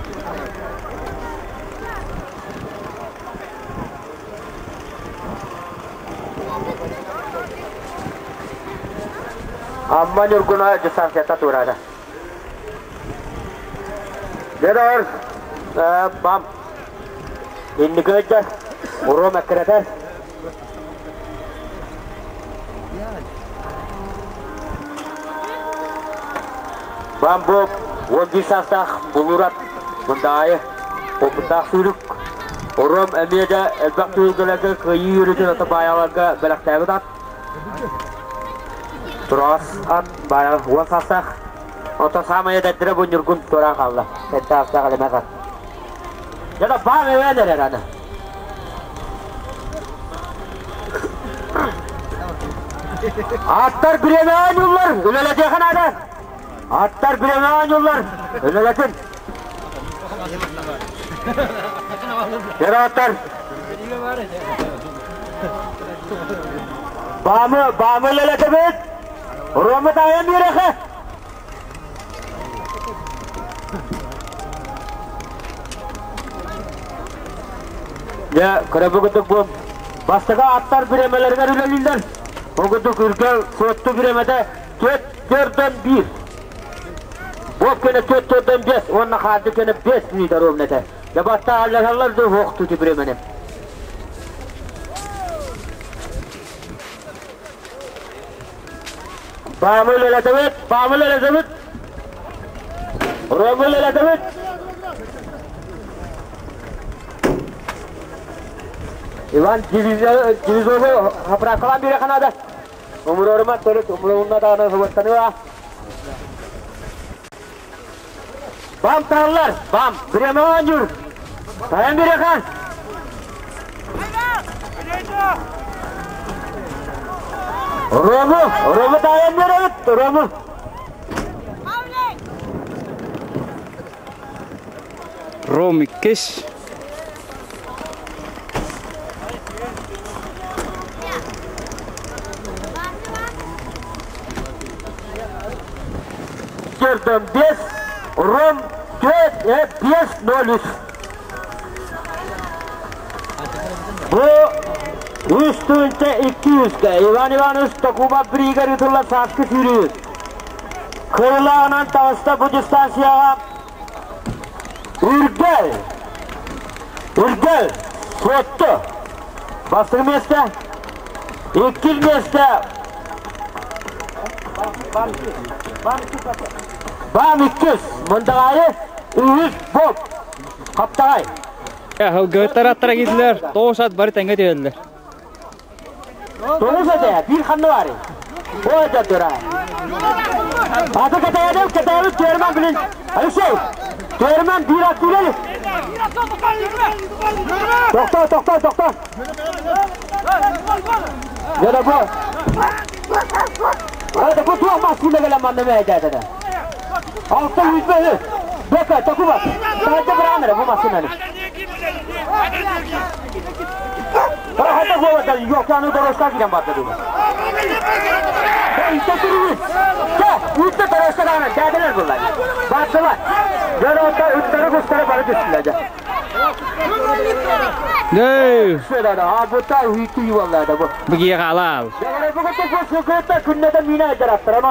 Амма Ньургуна дистанцията туораата. Дедор, бам. Инники сылдьар, уруу мэккирэтэр. Бамбук 11 саастаах Булуурап Мындаайы опыттаах сүүрүк. Урум эмиэ да элбэх түһүлгэлэргэ кыайыы үөрүүтүн ата баайаларга бэлэхтээбит ат. Тураас ат баайа 10 саастаах. Онтон саамай эдэрдэрэ бу Ньургун туораан хаалла. Сэттэ саастаах элэмэс ат. Дьэ баам эбээн эрэр аны. Аттар бириэмэ оонньууллар, үлэлэтиэхэ наада. Аттар бириэмэ оонньууллар, үлэлэтин. Аттар. Баамы, баамы үлэлэтэбит. Рома тайан биэрэхэ. Дьэ, көрөбү бу бастакы аттар бириэмэлэригэр үлэлииллэр. Ол курдук Үргэл Суотту бириэмэтэ 4-4-1. Бу күнэ 4-4-5 уонна хаарды күнэ 5 мүнүүтэ ровно этэ. Дьэ баста аллаһаллар да уһуохтуу бириэмэни. Баамы үлэлэтэбит, баамы үлэлэтэбит. Рому үлэлэтебит. Иван Дивизову хапракалан бире канада. Умурорума төрүт умуруунна даҕаны субаттаныа. Бам тааллар, бам, биреме оонньуур. Тайан бирехан. Рому, Рому тайан беребит, Рому. Ром иккис. Керден 5, Ром 4, 5, 0, 3. Бу үс тыһыынча 200-гэ Иван Иванович Токуба бириигэр ыытыллар сааскы сүүрүү. Кырылааҕынан таҕыста бу дистанцияҕа Үргэл, Үргэл, Суотту. Бастакы миэстэ, иккис миэстэ Бам иккис, Мындаҕаайы, үһүс Боб, Хаптаҕай. Сылгыһыттар аттара киирдилэр, тоҕус ат бары тэҥҥэ түһэллэр. Тоҕус этэ, биир ханна баарый? О этэ тура. Аты кэтэйэдим, кэтэйэбит Туэрман билин. Алексей, Туэрман биир ат киирели. Тохто, тохто, тохто. Дьэ бу. Это бу туох массыына кэлэн манна мэйдээтэ. Алта үүтбэ Бека, токуба. Таһырдьа быраҕан эрэ бу массыынаны. Хата буолар Йоканы дорожка киирэн барда дуу. Үстэ түрүгүн. Чэ, үстэ дорожка даҕаны дээдэлэр буллар. Бардылар. Дьон отта ыттары кустары бары түстүлэр дьэ. Нөө! А бута үйтү юваллада бу. Бу хаалаал. Бу күннede мина эдер аттар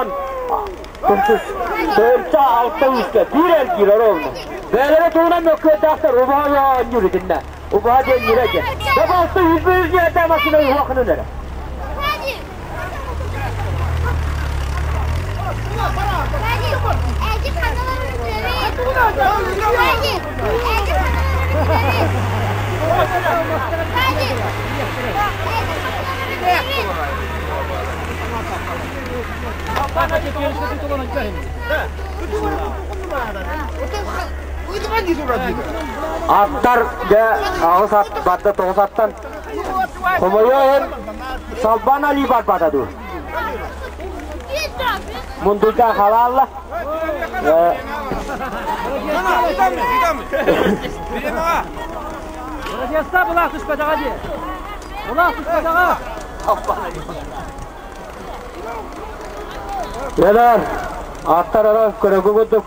Төртө алта үстэ биир эргиир ровно. Бээлere туунан мөккүөтаахтар убаha ньүрүтүннэ. Убаha диэн ньүрэгэ. Бу алта үс үс ньүрэтэ машина уохунун эрэ. Аттар дьэ аҕыс ат барда тоҕус аттан хомойуо Салбан Али барбата дуу. Мундуйда халаалла. Дьэлэр, аттар ара көрөгү курдук.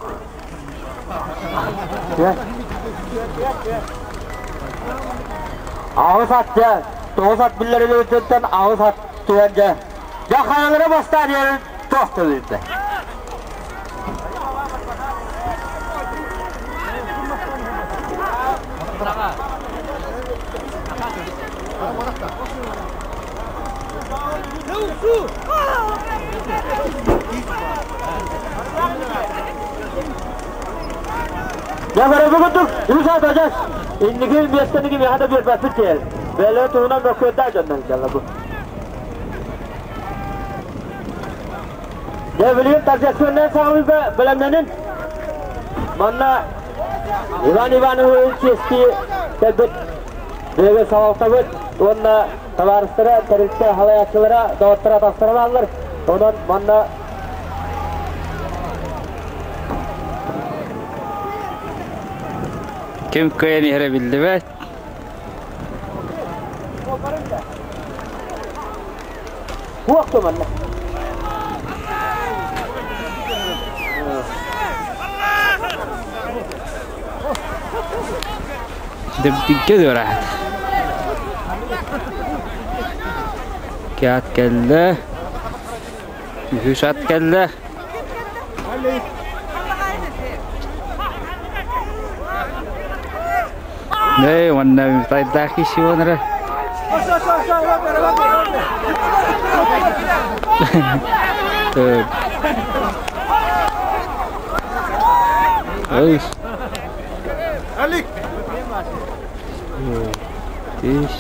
Аҕыс ат дьэ, тоҕус ат биллэр өлүүтүттэн аҕыс ат түһэн дьэ. Дьэ хайалара бастаан иһэрин туох төлүүрдэ. Дьэ көрөгү курдук, үс ат адьас. Инники миэстэни кимиэхэ да биэрбэппит диэн. Бэлэ туһунан мөккүөрдээх дьоннор дьалла бу. Дьэ билигин торжественнай саҕалыырга бэлэмнэнин. Манна Иван Иванович чиэстии кэлбит биһиги салалтабыт уонна табаарыстара, тэрилтэ салайааччылара, доҕотторо атастара бааллар. Онон манна Ким кыайан иһэрэ биллибэт. Туох манна. Дэбдикке дуораат. Киат кэллэ. Үһүс ат кэллэ. Нэй, уонна тайдаах киһи эрэ. Үс. Үс.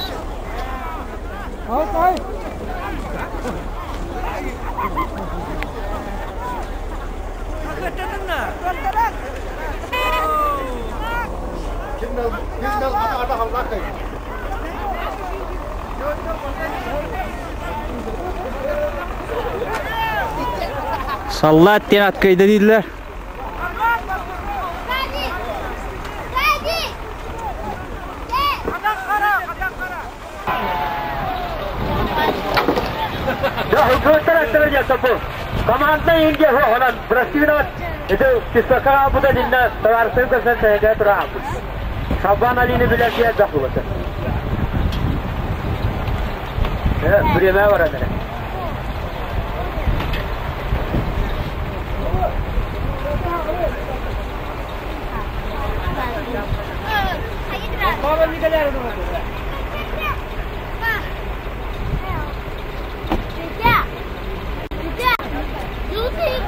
Саллаат диэн аткайда дииллэр. Команда Индия онон Бразилия это Кистакара буда динна товарищ көсөн тэгэ тура. Шабан Алини билер diye захваты. Время var ana.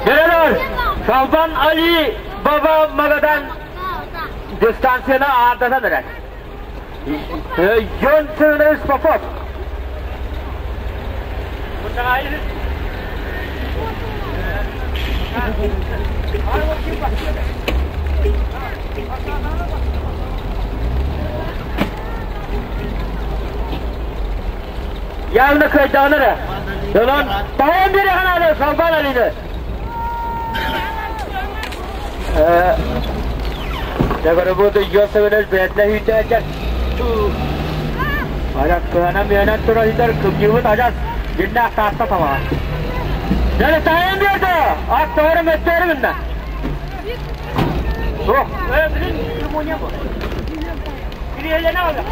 Nereler? Şaban Ali Baba Magadan distansiyona ardatan neler? Yön Sığınız Popov. Явно кайданара. Онон таһын бири ханаады Шалбан Алины. Дагары Йосевенел бәтне хүтәчәк. Ара кына менен тура дидер кымжыбыт ажас. Гинна таста тава. Жана таһын берди. Ат тоору мөттөрү мында. Ох, билин пневмония бу. Кириелене алды.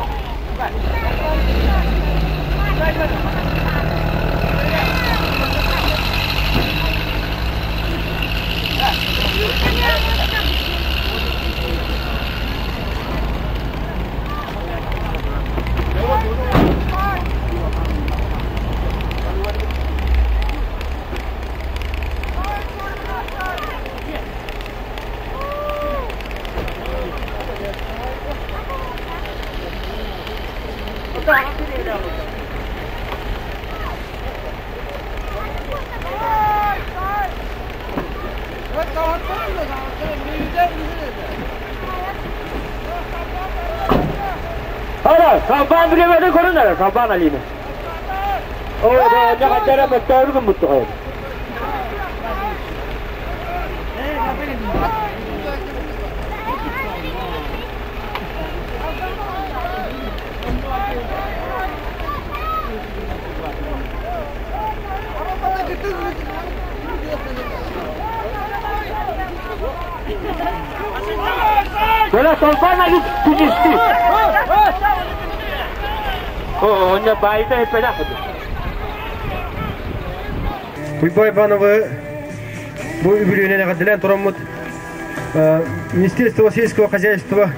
Hala, Şaban bilemedi korunlar, Şaban Ali'ni. O da ne kadar mutlu mutlu. Böyle Şaban Ali tücüstü. Онно байта хеппелах. Уйбай Ивановы бу үбүлүнен эҕэрдэлээн тураммыт Министерство сельского хозяйства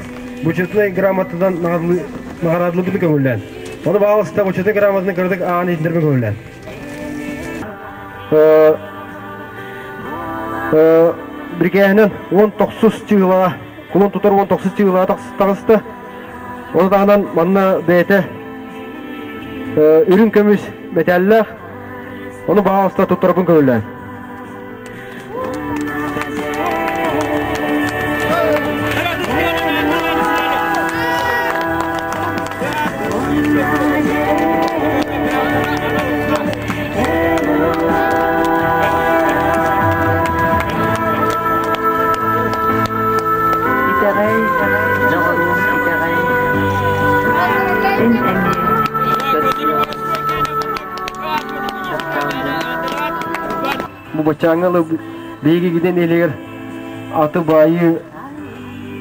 бочетной грамотадан наҕараадалыыбыт көҥүллээн. Ону баҕалыста бочетной грамотаны кырдык аан иһитиннэрбин көҥүллээн. Бирикээһинэн 19 чыылаҕа, кулун тутар 19 чыылаҕа таҕыста. Ону таһынан манна бэйэтэ үрүҥ көмүс мэтээллээх. Ону баҕалыста туттарбын көҥүллээн. Итэҕэй, доҕоруом, итэҕэй, эн эмиэ көрсүөҕүҥ тапталгын. Бу баччааҥҥа биһиги гиден элигэр аты баайыы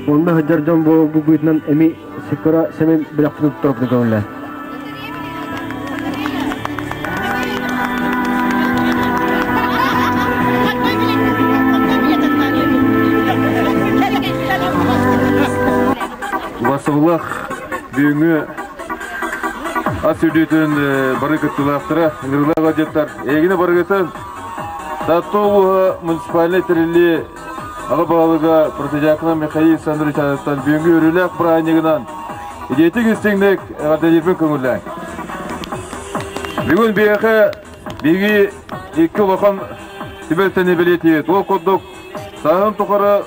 онно сылдьар дьон бу быытынан эми сыккыра сэмэн бэлэхпитин туттарбыта көҥүллээн. Убастабыллаах бүгүҥҥү ас үрдүтүн бары кыттыылаахтара, ыҥырыылаах ыалдьыттар, эйигини барыгытын Таатта улууһа муниципальнай тэриллии аҕа баһылыга Протодьяконов Михаил Александрович аатыттан бүгүҥҥү үөрүүлээх бырааһынньыгынан идиэтик истиҥник эҕэрдэлиирбин көҥүллээҥ. Бүгүн биһиэхэ биһиги икки улахан түбэлтэни бэлиэтиибит. Ол курдук сааһын тухары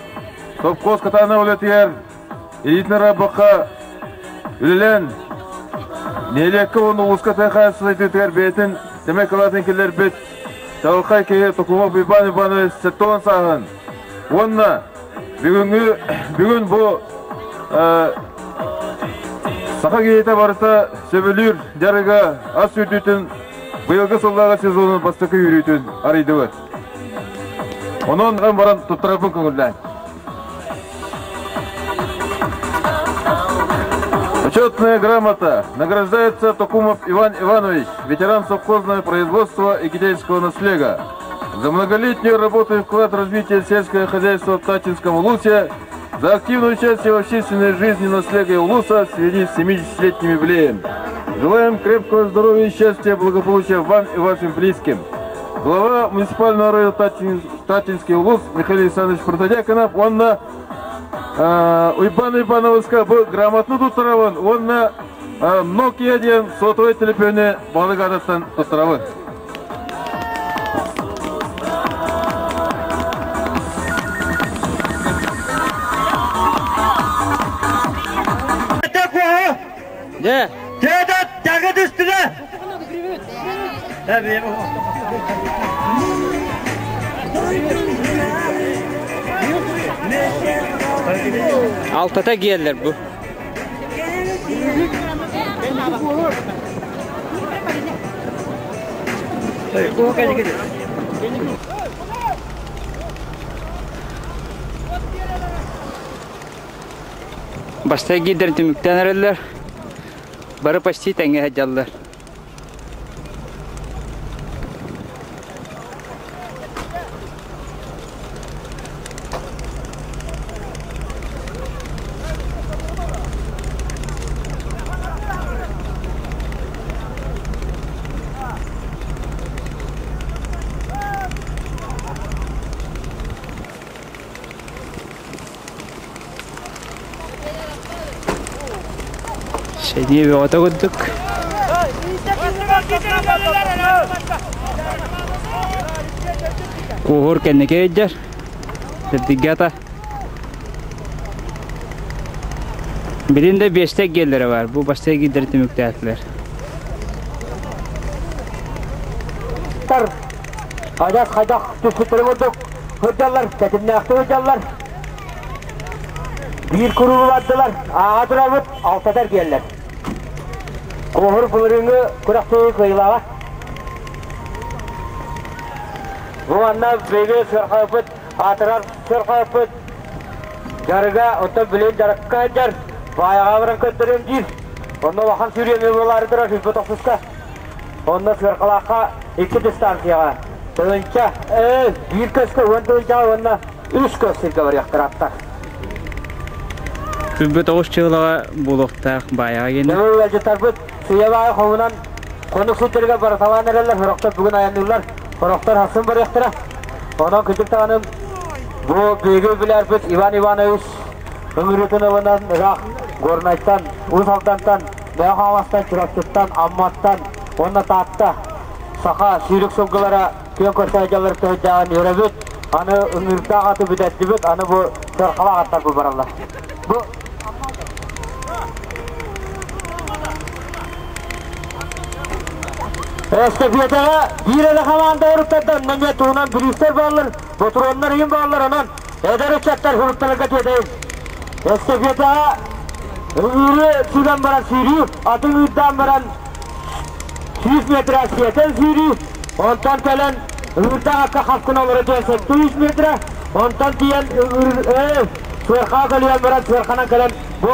совхоз катаана үлэтигэр илиитин араарбакка үлэлээн нэһилиэккэ уонна улууска тыа хаһаайыстыбатыгар бэйэтин сэмэй кылаатын киллэрбит чаҕылхай киһи Токумов Иван Иванович 70 сааһын уонна бүгүҥҥү бүгүн бу саха киһитэ барыта сөбүлүүр дьарыга ас үүтүтүн быйылгы сыллааҕы сезонун бастакы үөрүүтүн арыйдыбыт. Онон баран туттарарбын көҥүллээн. Почетная грамота награждается Токумов Иван Иванович, ветеран совхозного производства и китайского наслега. За многолетнюю работу и вклад в развитие сельского хозяйства в Татинском Улусе, за активное участие в общественной жизни наслега и Улуса в связи с 70-летним юбилеем. Желаем крепкого здоровья и счастья, благополучия вам и вашим близким. Глава муниципального района Татинский улус Михаил Александрович Протодьяконов, уонна Уйбан Ивановичка бу грамотаны туттарабын уонна Nokia диэн сотовай төлөпүөнү балык аатыттан туттарабын. Дьэ. Дедат тагы түстүлэ. Алтата гиэллэр бу. Бастакы гиидэр түмүктээн эрэллэр. Бары почти тэҥҥэ сылдьаллар. Сэниэ бөҕөтө курдук. Куоһур кэнники өйдөр. Сырдыгата. Билин да биэстэ гиэллэрэ бар. Бу бастакы гиидэр түмүктээтилэр. Хайдах хайдах түспүттэрин курдук сылдьаллар, тэтимнээхтик сылдьаллар. Биир куруугу бардылар, ааҕа турабыт, алтатар диэллэр. Куоһур былырыыҥҥы күрэхтэһии кыайыылааҕа. Бу манна биһиги сыархайбыт, аатырар сыархайбыт дьарыга, оттон билигин дьарыкка сылдьар, баайаҕа баран көрдөрүөм диир. Онно улахан сүүрүөмү буолаары турар сүүрбэ тохсуска. Онно Сыархалаахха икки дистанцияҕа тыһыынча, биир көскө 10 тыһыынчаҕа уонна үс көс сиргэ барыахтара аттар. 49 чыылаҕа буолуохтаах баайаҕа гиэнэ. Нөҥүө ыалдьыттарбыт сыыйа баайы хомунан хонук сирдэригэр барыталаан эрэллэр, сорохтор бүгүн айанныыллар, сорохтор сарсын барыахтара. Онон кырдьык даҕаны бу биһиги билэрбит Иван Иванович ыҥырыытын ылынан ыраах Горнайтан, Уус Алдантан Мэҥэ Хаҥаластан, Чурапчыттан, Амматтан уонна Таатта саха сүүрүк сылгылара күөн көрсө сылдьалларыттан сылдьаҕын үөрэбит. Аны ыҥыырдаах аты бүтэрдибит, аны бу сыархалаах аттар бу бараллар. Бу Эстафетаҕа биир эрэ хамаанда уруттарда онно туһунан бириистэр бааллар, ботуруоннар иһин бааллар, онон эдэр ыччаттар суруттарга тиэтэйин. Эстафетаҕа ыҥыыры сүгэн баран сүүрүү, аты ыҥыырдаан баран 100 метр сиэтэн сүүрүү, онтон кэлэн ыҥыырдаах акка хас гына олоро түһэн 700 метр, онтон тиийэн сыархаҕа көлүйэн баран сыарханан кэлэн бу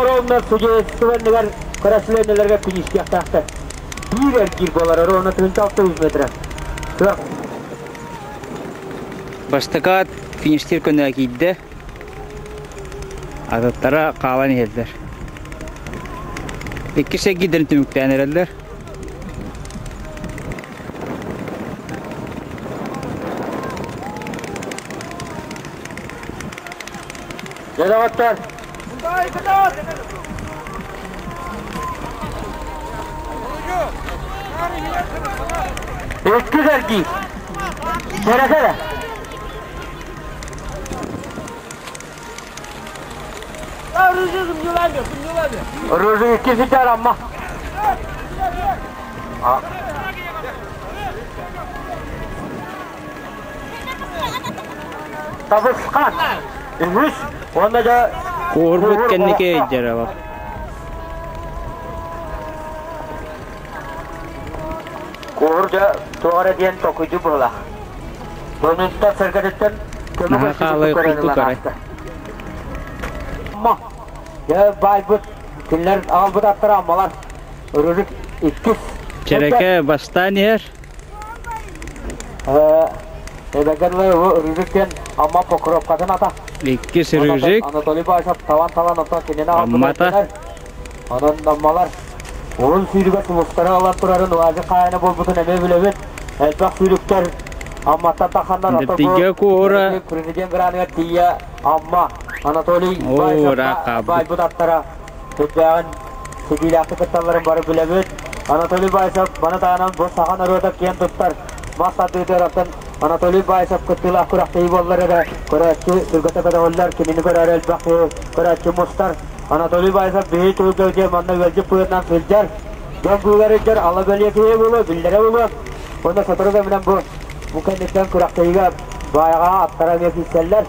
судействованныгар көрөөччүлэргэ финишкиэхтээхтэр. Биир эргиир буолар, ровно 1600 метр. Бастакы ат фиништиир көнө киирдэ. Атыттара хаалан иһэллэр. Иккис эргиирдэрин түмүктээн эрэллэр. Дьэ, Икки кэрдии. Кэрэ-кэрэ. Рыжий икки ситэр амма. Табысхан. Үһүс. Уонна да Куурбут кэнники өйдөрө. Куһур дьэ туох эрэ диэн токуйду быһылаах. Бонунтан сэргэтиттэн көмө Наһаа хаалай курдук арай. Ма, дьэ баайбыт, кинилэр аҕалбыт аттара аммалар. Рыжик иккис. Чэрэкэ бастаан иһэр. Эбэгэр Рыжик диэн Амма Покровкатын ата. Иккис Рыжик. Анатолий Баишев талан талан оттон кинини Аммата. Онон Аммалар урун сүүрүгэр сулустары ылан турарын уазы хаайына буолбутун эмиэ билэбит. Элбэх сүүрүктэр Амматтан таханнар Дэптигэ куора президент граныгар тиийэ Амма Анатолий Баишев байбыт аттара сүрдээҕин ситиилээхтик кытталларын бары билэбит. Анатолий Баишев маны таһынан бу саха норуота киэн туттар мас тардыытыгар оттон Анатолий Баишев кыттыылаах күрэхтэһии буоллар эрэ көрөөччү сүргэтэ көтөҕүллэр, кинини көрөөрү элбэх көрөөччү мустар. Анатолий Баишев биһи түһүлгэ манна ыалдьыт быһыытынан сылдьар. Дьон быылар илдьэр ала бэлиэ киһи буолуо, биллэрэ буолуо. Уонна сотору кэминэн бу бу кэнниттэн күрэхтэһиигэ баайаҕа аттара эмиэ киирсэллэр.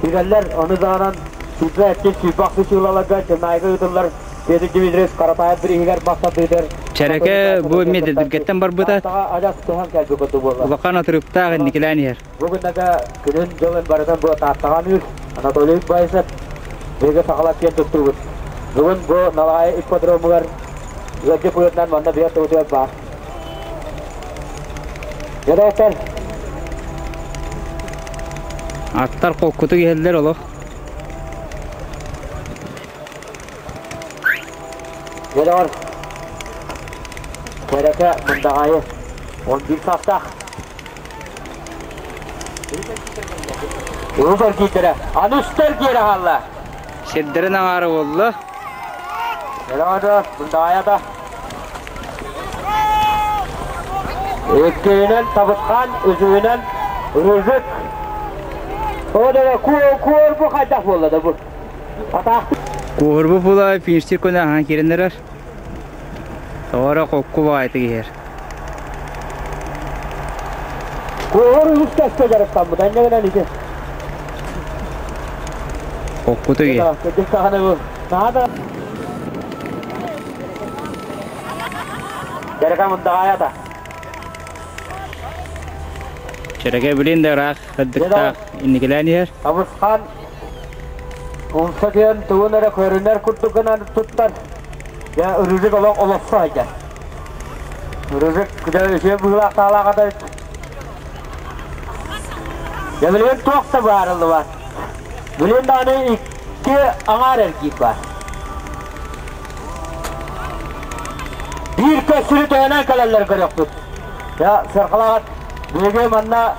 Киирэллэр, ону даҕанан сүүрбэ эттик сүүрбэ ахсыс сыылаларга Чыннаайга ыытыллар Петр Дмитриевич Каратаев бирииһигэр махтатыытыгар Чэрэкэ бу эмиэ дэдиргэттэн барбыта. Адьас көһөн кэлбит курдук буолла. Улахан атырыктаах инникилээн иһэр. Бу күннэргэ күнүн дьылын барытын бу Тааттаҕа аныыр Анатолий Баишев биһиги сахалар киэн туттуубут. Бүгүн бу Налаайы ипподромугар ыалдьыт быһыытынан манна биэр тыбытыгар баар. Дьэ, Аттар холкутук иһэллэр олох. Дьэ, Кэрэкэ Мындаҕаайы 11 саастаах Уус эргиирдэрэ аны үстэ эргиирэ хаалла. Сирдэрин аҥаара буолла. Элэҕэ Мындаҕаайата Иккиһинэн Табысхан, үсүһүнэн Рыжик. О да куорбу хайдах буолла да бу. Атаахты. Куорбу була фиништир көнө ахан киирэн эрэр. Тоҕо хокку баҕайытык иһэр. Куор үс кэскэ дьарыктаммыт, анньа гынан ити. Хоккутук иһэр. Кырдьык саҕана бу. Наада. Дьарыка мындаҕаайата. Чэрэкэ билин да ыраах кырдыктаах инникилээн иһэр. Табысхан умса диэн тугун эрэ көрүнэр курдук гынан туттар. Дьэ, Рыжик олох олохсо сылдьар. Рыжик дьэ үчүгэй быһыылаах таалаах ата Дьэ билигин туох да быһаарыллыбат. Билигин даҕаны икки аҥаар эргиир баар. Биир көссүрү төһөнөн кэлэллэр көрүөхпүт. Дьэ, сырхалаҕат биһиги манна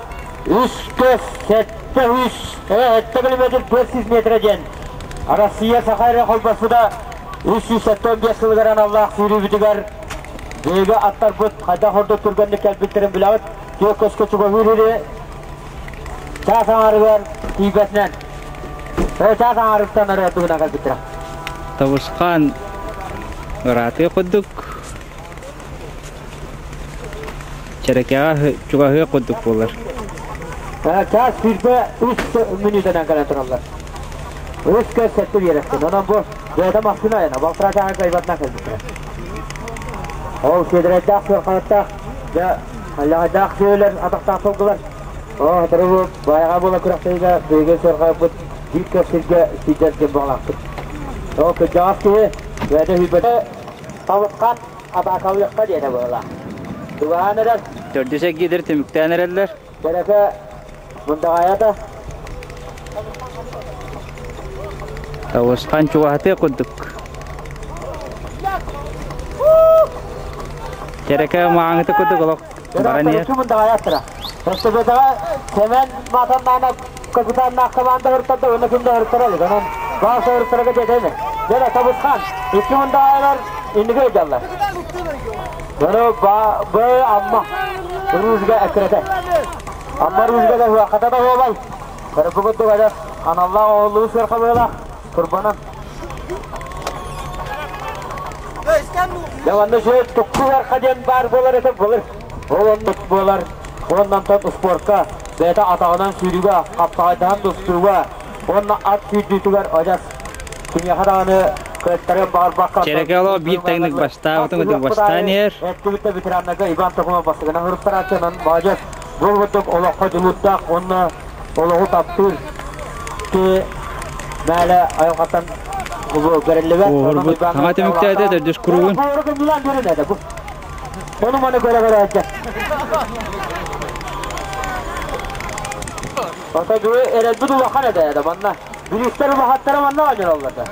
үс көс, сэттэ үс, сэттэ километр 400 метрэ диэн Россия Саха эрэ холбоспута 375 сылыгар аналлаах сүүрүүбүтүгэр биһиги аттарбыт хайдах ордук түргэнник кэлбиттэрин билэҕит. Түөрт көскө чугаһыыр ири чаас аҥаарыгар тиийбэтинэн чаас аҥаарыттан эрэ тугунан кэлбиттэрэ. Табысхан ыраатыы курдук Чэрэкэҕэ чугаһыах курдук буолар. Чаас 23 мүнүүтэнэн кэлэн тураллар. Үс көс сэттэ биэрэстин. Онон бу бэйэтэ массыына айана. Балтараа чааһы кыайбатынан кэлбиттэрэ. Ол сиэдэрэйдээх сыарханаттаах, дьэ, аллаҕайдаах сүөлэр атахтаах сылгылар. Оо, сотору бу байаҕа буола күрэхтэһиигэ биһиги сыарҕайбыт биир көс сиргэ сиидэр диэн баҕалаахпыт. Ол кырдьаҕас киһи бэйэтэ сүүрбэтэ табысхан атаакалыахха диэтэ быһыылаах. Чугаһаан эрэр. Төрдүс эргиирдэр түмүктээн эрэллэр. Бэрэкэ Мындаҕаайата. Табысхан чугаһатыа курдук. Чэрэкэ мааҥыта курдук олох баран иһэр. Мындаҕаайаттара. Эстебетаҕа Сэмэн Матаннаанап капитаннаах команда ыртарда, онно ким да ыртара илик. Онон баас ыртарага дьэтэйме. Дьэ, Табысхан, икки мындаайлар инниге ыдьаллар. Бұны ба Амма Ружга әкірете. Амма Ружга да хуақата да болай. Бір бүгінді қадar аналла оğlu сырқабыла kurbanın. Яванны şöyle tukkular kadен бар болар ete болар. Ол болар. Оннан тон спортка, бәті атағынан сүйріге, қаптағайдан достуға, онна ат сүйдүтүгер ажас. Кимяхаданы көттәрен бар баққа. Череке оло бир теңник бастаабытын өтүк бастаан иһэр. Эттүбүттэ ветераннарга Иван Токумов бастыгынан ырыптараачынан мажас. Бұл бұттық олаққа жылуттақ, онна олоҕу таптыыр ки мәлі айылғаттан көреллебет. Оорбут саҥа түмүктээте төрдүс куругун. Onu bana göre göre edecek. Ata duy erel bu ulaхан ede manna. Birlikler ulahattara manna var onlarda.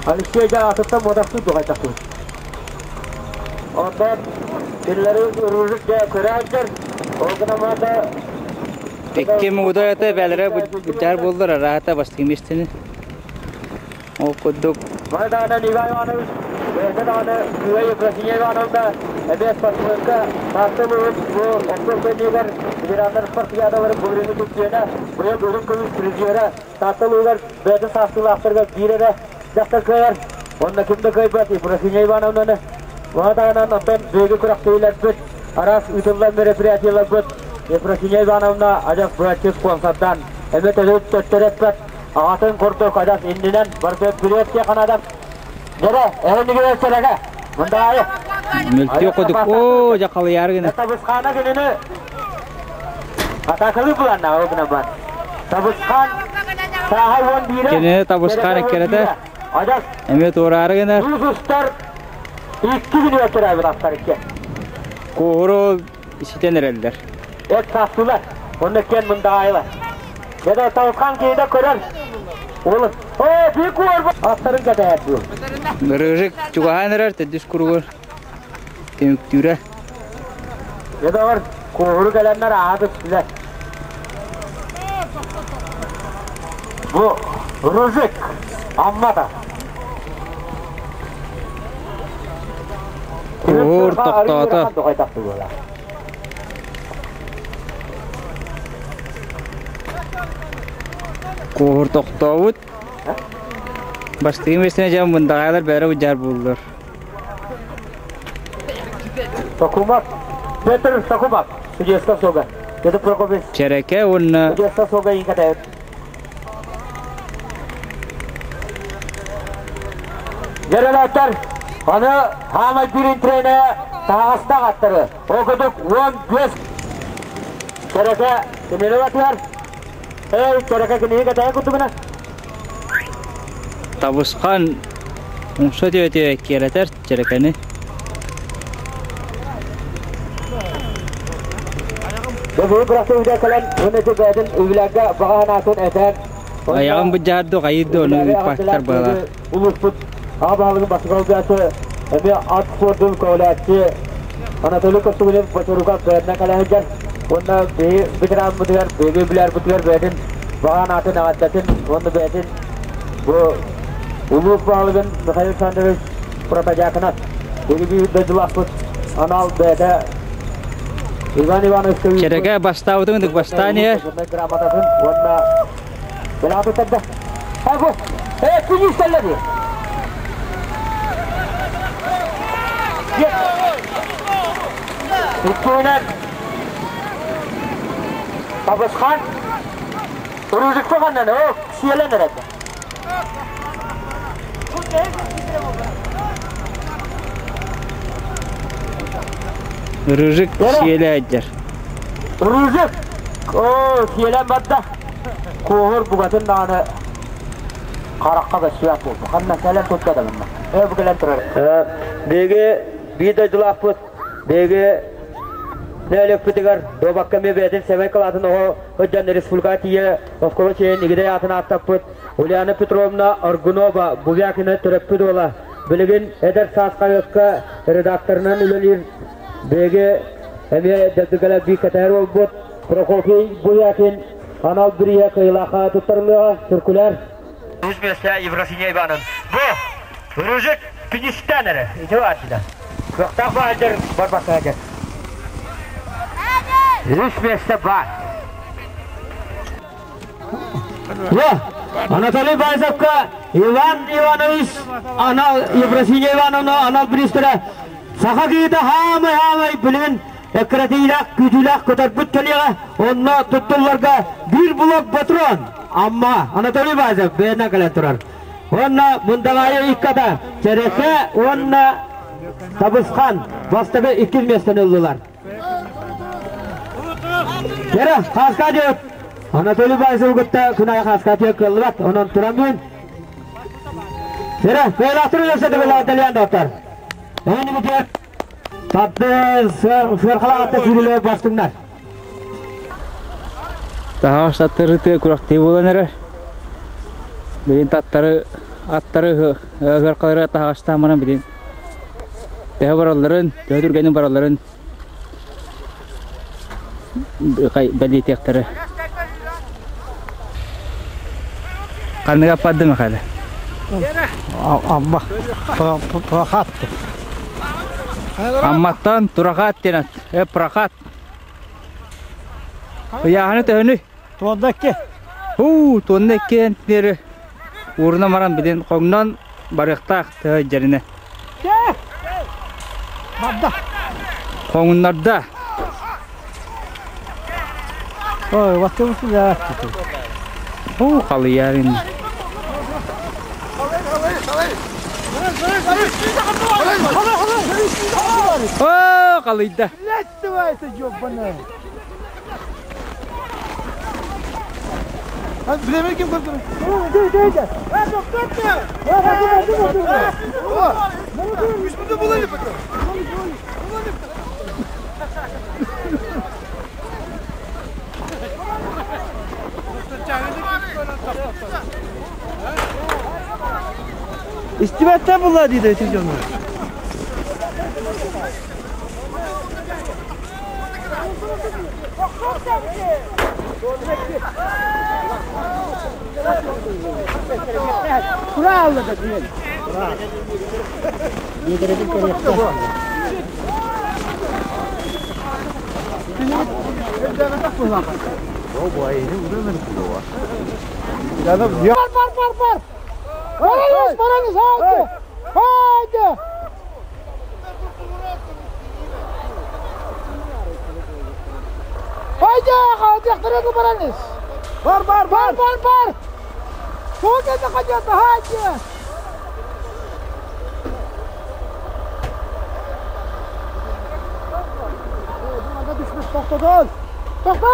Alişiye gel atıptan modaksı duhaytaktı. Ondan birileri ururluk diye köre Ол Икки мугудой бэлэрэ быдьар буоллар араата бастыҥ миэстэни. Ол курдук Майдана Иван Иванович, Бэйдана Күвэй Ефросинья Ивановна, эбэс спортсменка, Тастылыгын бу оккол көннүгэр ветераннар спартакиадаларын бүгүнү түптүөнэ, быйыл үрүҥ көмүс призера, Тастылыгар бэйэтин саастыылаахтарга биир эрэ дьахтар кыайар. Онно ким да кыайбат Ефросинья Ивановнаны. Уһатаанан оттон бэйги күрэхтэһиилэрбит, араас ыытыллар мероприятиеларбыт Ефросинья Ивановна адьас быһаччы спонсордан эмэ төһүт төттөрөппөт ағатын курдук адьас иннинэн барбыт билиэт ханадан дьэрэ эһэнигэр сэлэгэ мындаайы мөлтүө курдук оо дьэ халыйаары гына. Табысхана кинини атакылы буланна огна бар Табысхан сааха уон биирэ Кинини Табысхан эккирэтэ адьас эмиэ туораары гынар. Уус устар икки күнү өтөрөбүт аттар икки Куоһуру ситэн эрэллэр. Эт саастылар онно кен мындаайылар Деді Табысхан кейде көрөр. Олын. О, bir куор аттарын кэтээт бу. Рыжик чугаһаан эрэр төрдүс куругар түмүктүүрэ. Деді бар куору кэлэннэр ааты сүлэр. Бу Рыжик Аммата. Куоһур тохтоото. Куоһур тохтообут. Бастыҥ миэстэни дьэ мындаҕайлар бэрэ быдьар буоллулар. Токумак. Петр Токумак. Судьяска сога. Петр Прокопьевич. Чэрэкэ уонна Судьяска сога инкатайт. Жерелеттер, аны хамай бирин трене тағастақ аттары. Окудук 15. Чэрэкэ кинили батыар. Эй, чэрэкэ киниги катая кутугуна. Табысхан умса түөтүө киэрэтэр Чэрэкэни. Бу биракта үйдө кэлэн, өнөтө бэдин үгүлэргэ бағанаатын этэн. Айаҕын быдьаардуу хайыыр ону ыыппаттар буолар. Улуспут аға басқалдасы, эми ат спортун көөлээччи Анатолий Костугунев бочоруга бэдинэ кэлэһиджэр. Онна бии ветеран бутугар, беги билэр бутугар бэдин бағанаатын ағаттатын, онна бэдин бу улус баалыгын Михаил Александрович Протодьяконов. Беги бии дойдулаахпыт анал бэдэ Иван Иванович Чэрэкэ бастаабытын ытык бастаан иһэр. Грамотатын уонна Белатыттарда. Хабу! Э, күнүстэллэри! Иккиинэн Табысхан Ружикпаганнан о, сиэлэн эрэтэ. Рыжик сиэлэ сылдьар. Ружик! О, сиэлэн барда. Куоһур бугатын даҕаны харахха көстүбэт буолбу. Ханна кэлэн тутта да манна. Э, бу кэлэн турар. Биги биир дойдулаахпыт, биги нэлэкпитигэр дуобакка эмиэ бэйэтин сэмэй кылаатын оҕо сылдьан республика тиийэ оскуола чэйин игидэй аатын ааттаппыт Ульяна Петровна Аргунова Бувякина төрөппүт уола. Билигин эдэр саас хаһыакка редакторынан үлэлиир биги эмиэ дэбдигэлэ бии кэтэһэр буолбут. Прокопий Буякин анал бирииһэ кыайыылаахха туттарыллыаҕа циркуляр. Үс миэстэ Евросиния Ивановна. Бу Рыжик Пинистан эрэ. Ити баардыда. Кыахтаах баайдар барбакка дьэ. Үс миэстэ баар. Анатолий Баизовка Иван Иванович анал Евросиния Ивановна анал бириистэрэ саха киһитэ хаамай-хаамай билигин эккирэтиилээх күүтүүлээх көтөрбүт кэлиэҕэ онно туттулларга биир блок патрон Амма Анатолий Баизов бэйэтинэн кэлэн турар. Уонна Мындаҕаайы икката Чэрэкэ уонна Табысхан бастакы иккис миэстэни ыллылар. Кэрэ, хааска диэт. Анатолий Баизовы кытта күн аайы хааска тиэ кыаллыбат. Онон туран бүгүн. Кэрэ, кыайлаахтар үлэсэ дыбылааталыан доктор. Эйни бүтүөр. Татты сыархалаах атта сүүрүлэ бастыҥнар. Таһаҕас аттары тыа күрэхтии буолан эрэр. Билин таттары аттары ыархалары таһаҕастаан баран билин төһө баралларын, төһө түргэнин баралларын бэлиэтиэхтэрэ. Ханныга аппарды Михаил? Амма Прохат. Амматтан Турахат диэн Прохат. Ыйааһыны төһөнүй? Туонна икки. Һуу, туонна икки диэри ууруна баран билин хоҥнон барыахтаах төһө дьэринэ. Барда. Хоҥуннарда. Ой, ваттыбыт да. Һуу, халыйарын. Оо, халыйда. Истибэттэр булла диде ити дьону. Бар бар бар бар. Барыңыз барыңыз haydi. Haydi. Haydi haydi yaqtırdı барыңыз. Бар бар Бар бар бар. Çok da kaçırdı haydi. Düşmüş toxtadan. Toxta!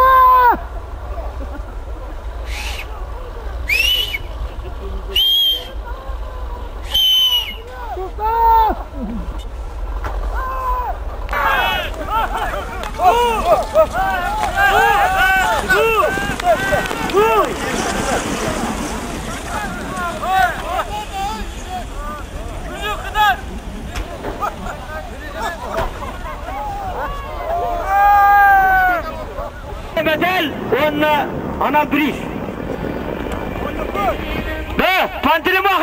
Toxta! Медаль уонна анал бириис. Бу Пантелеймон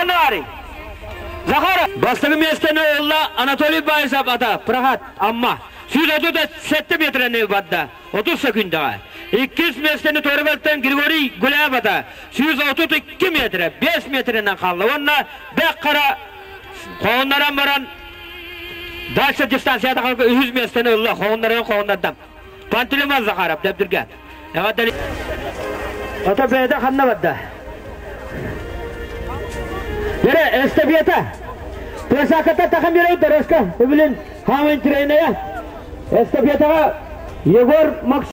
Захаров. Бастакы миэстэни ылла Анатолий Баизов ата Прохат Амма. 137 метрени барда. 30 секундаҕа. Иккис миэстэни Торбелтен Григорий Гуляев ата 132 метре, 5 метринен хаалла. Уонна Бэк Хара хоһуннаран баран дальше дистанцияда үһүс миэстэни ылла хоһуннаран хоһуннардан. Пантелеймон Захаров Дэбдиргэ. Эҕэрдэлии. Ата бэйэтэ ханна барда? Yere эстафета. Тесаката тахам yere дороска. Өбүлүн хамын тренера. Эстафетаға Егор Макс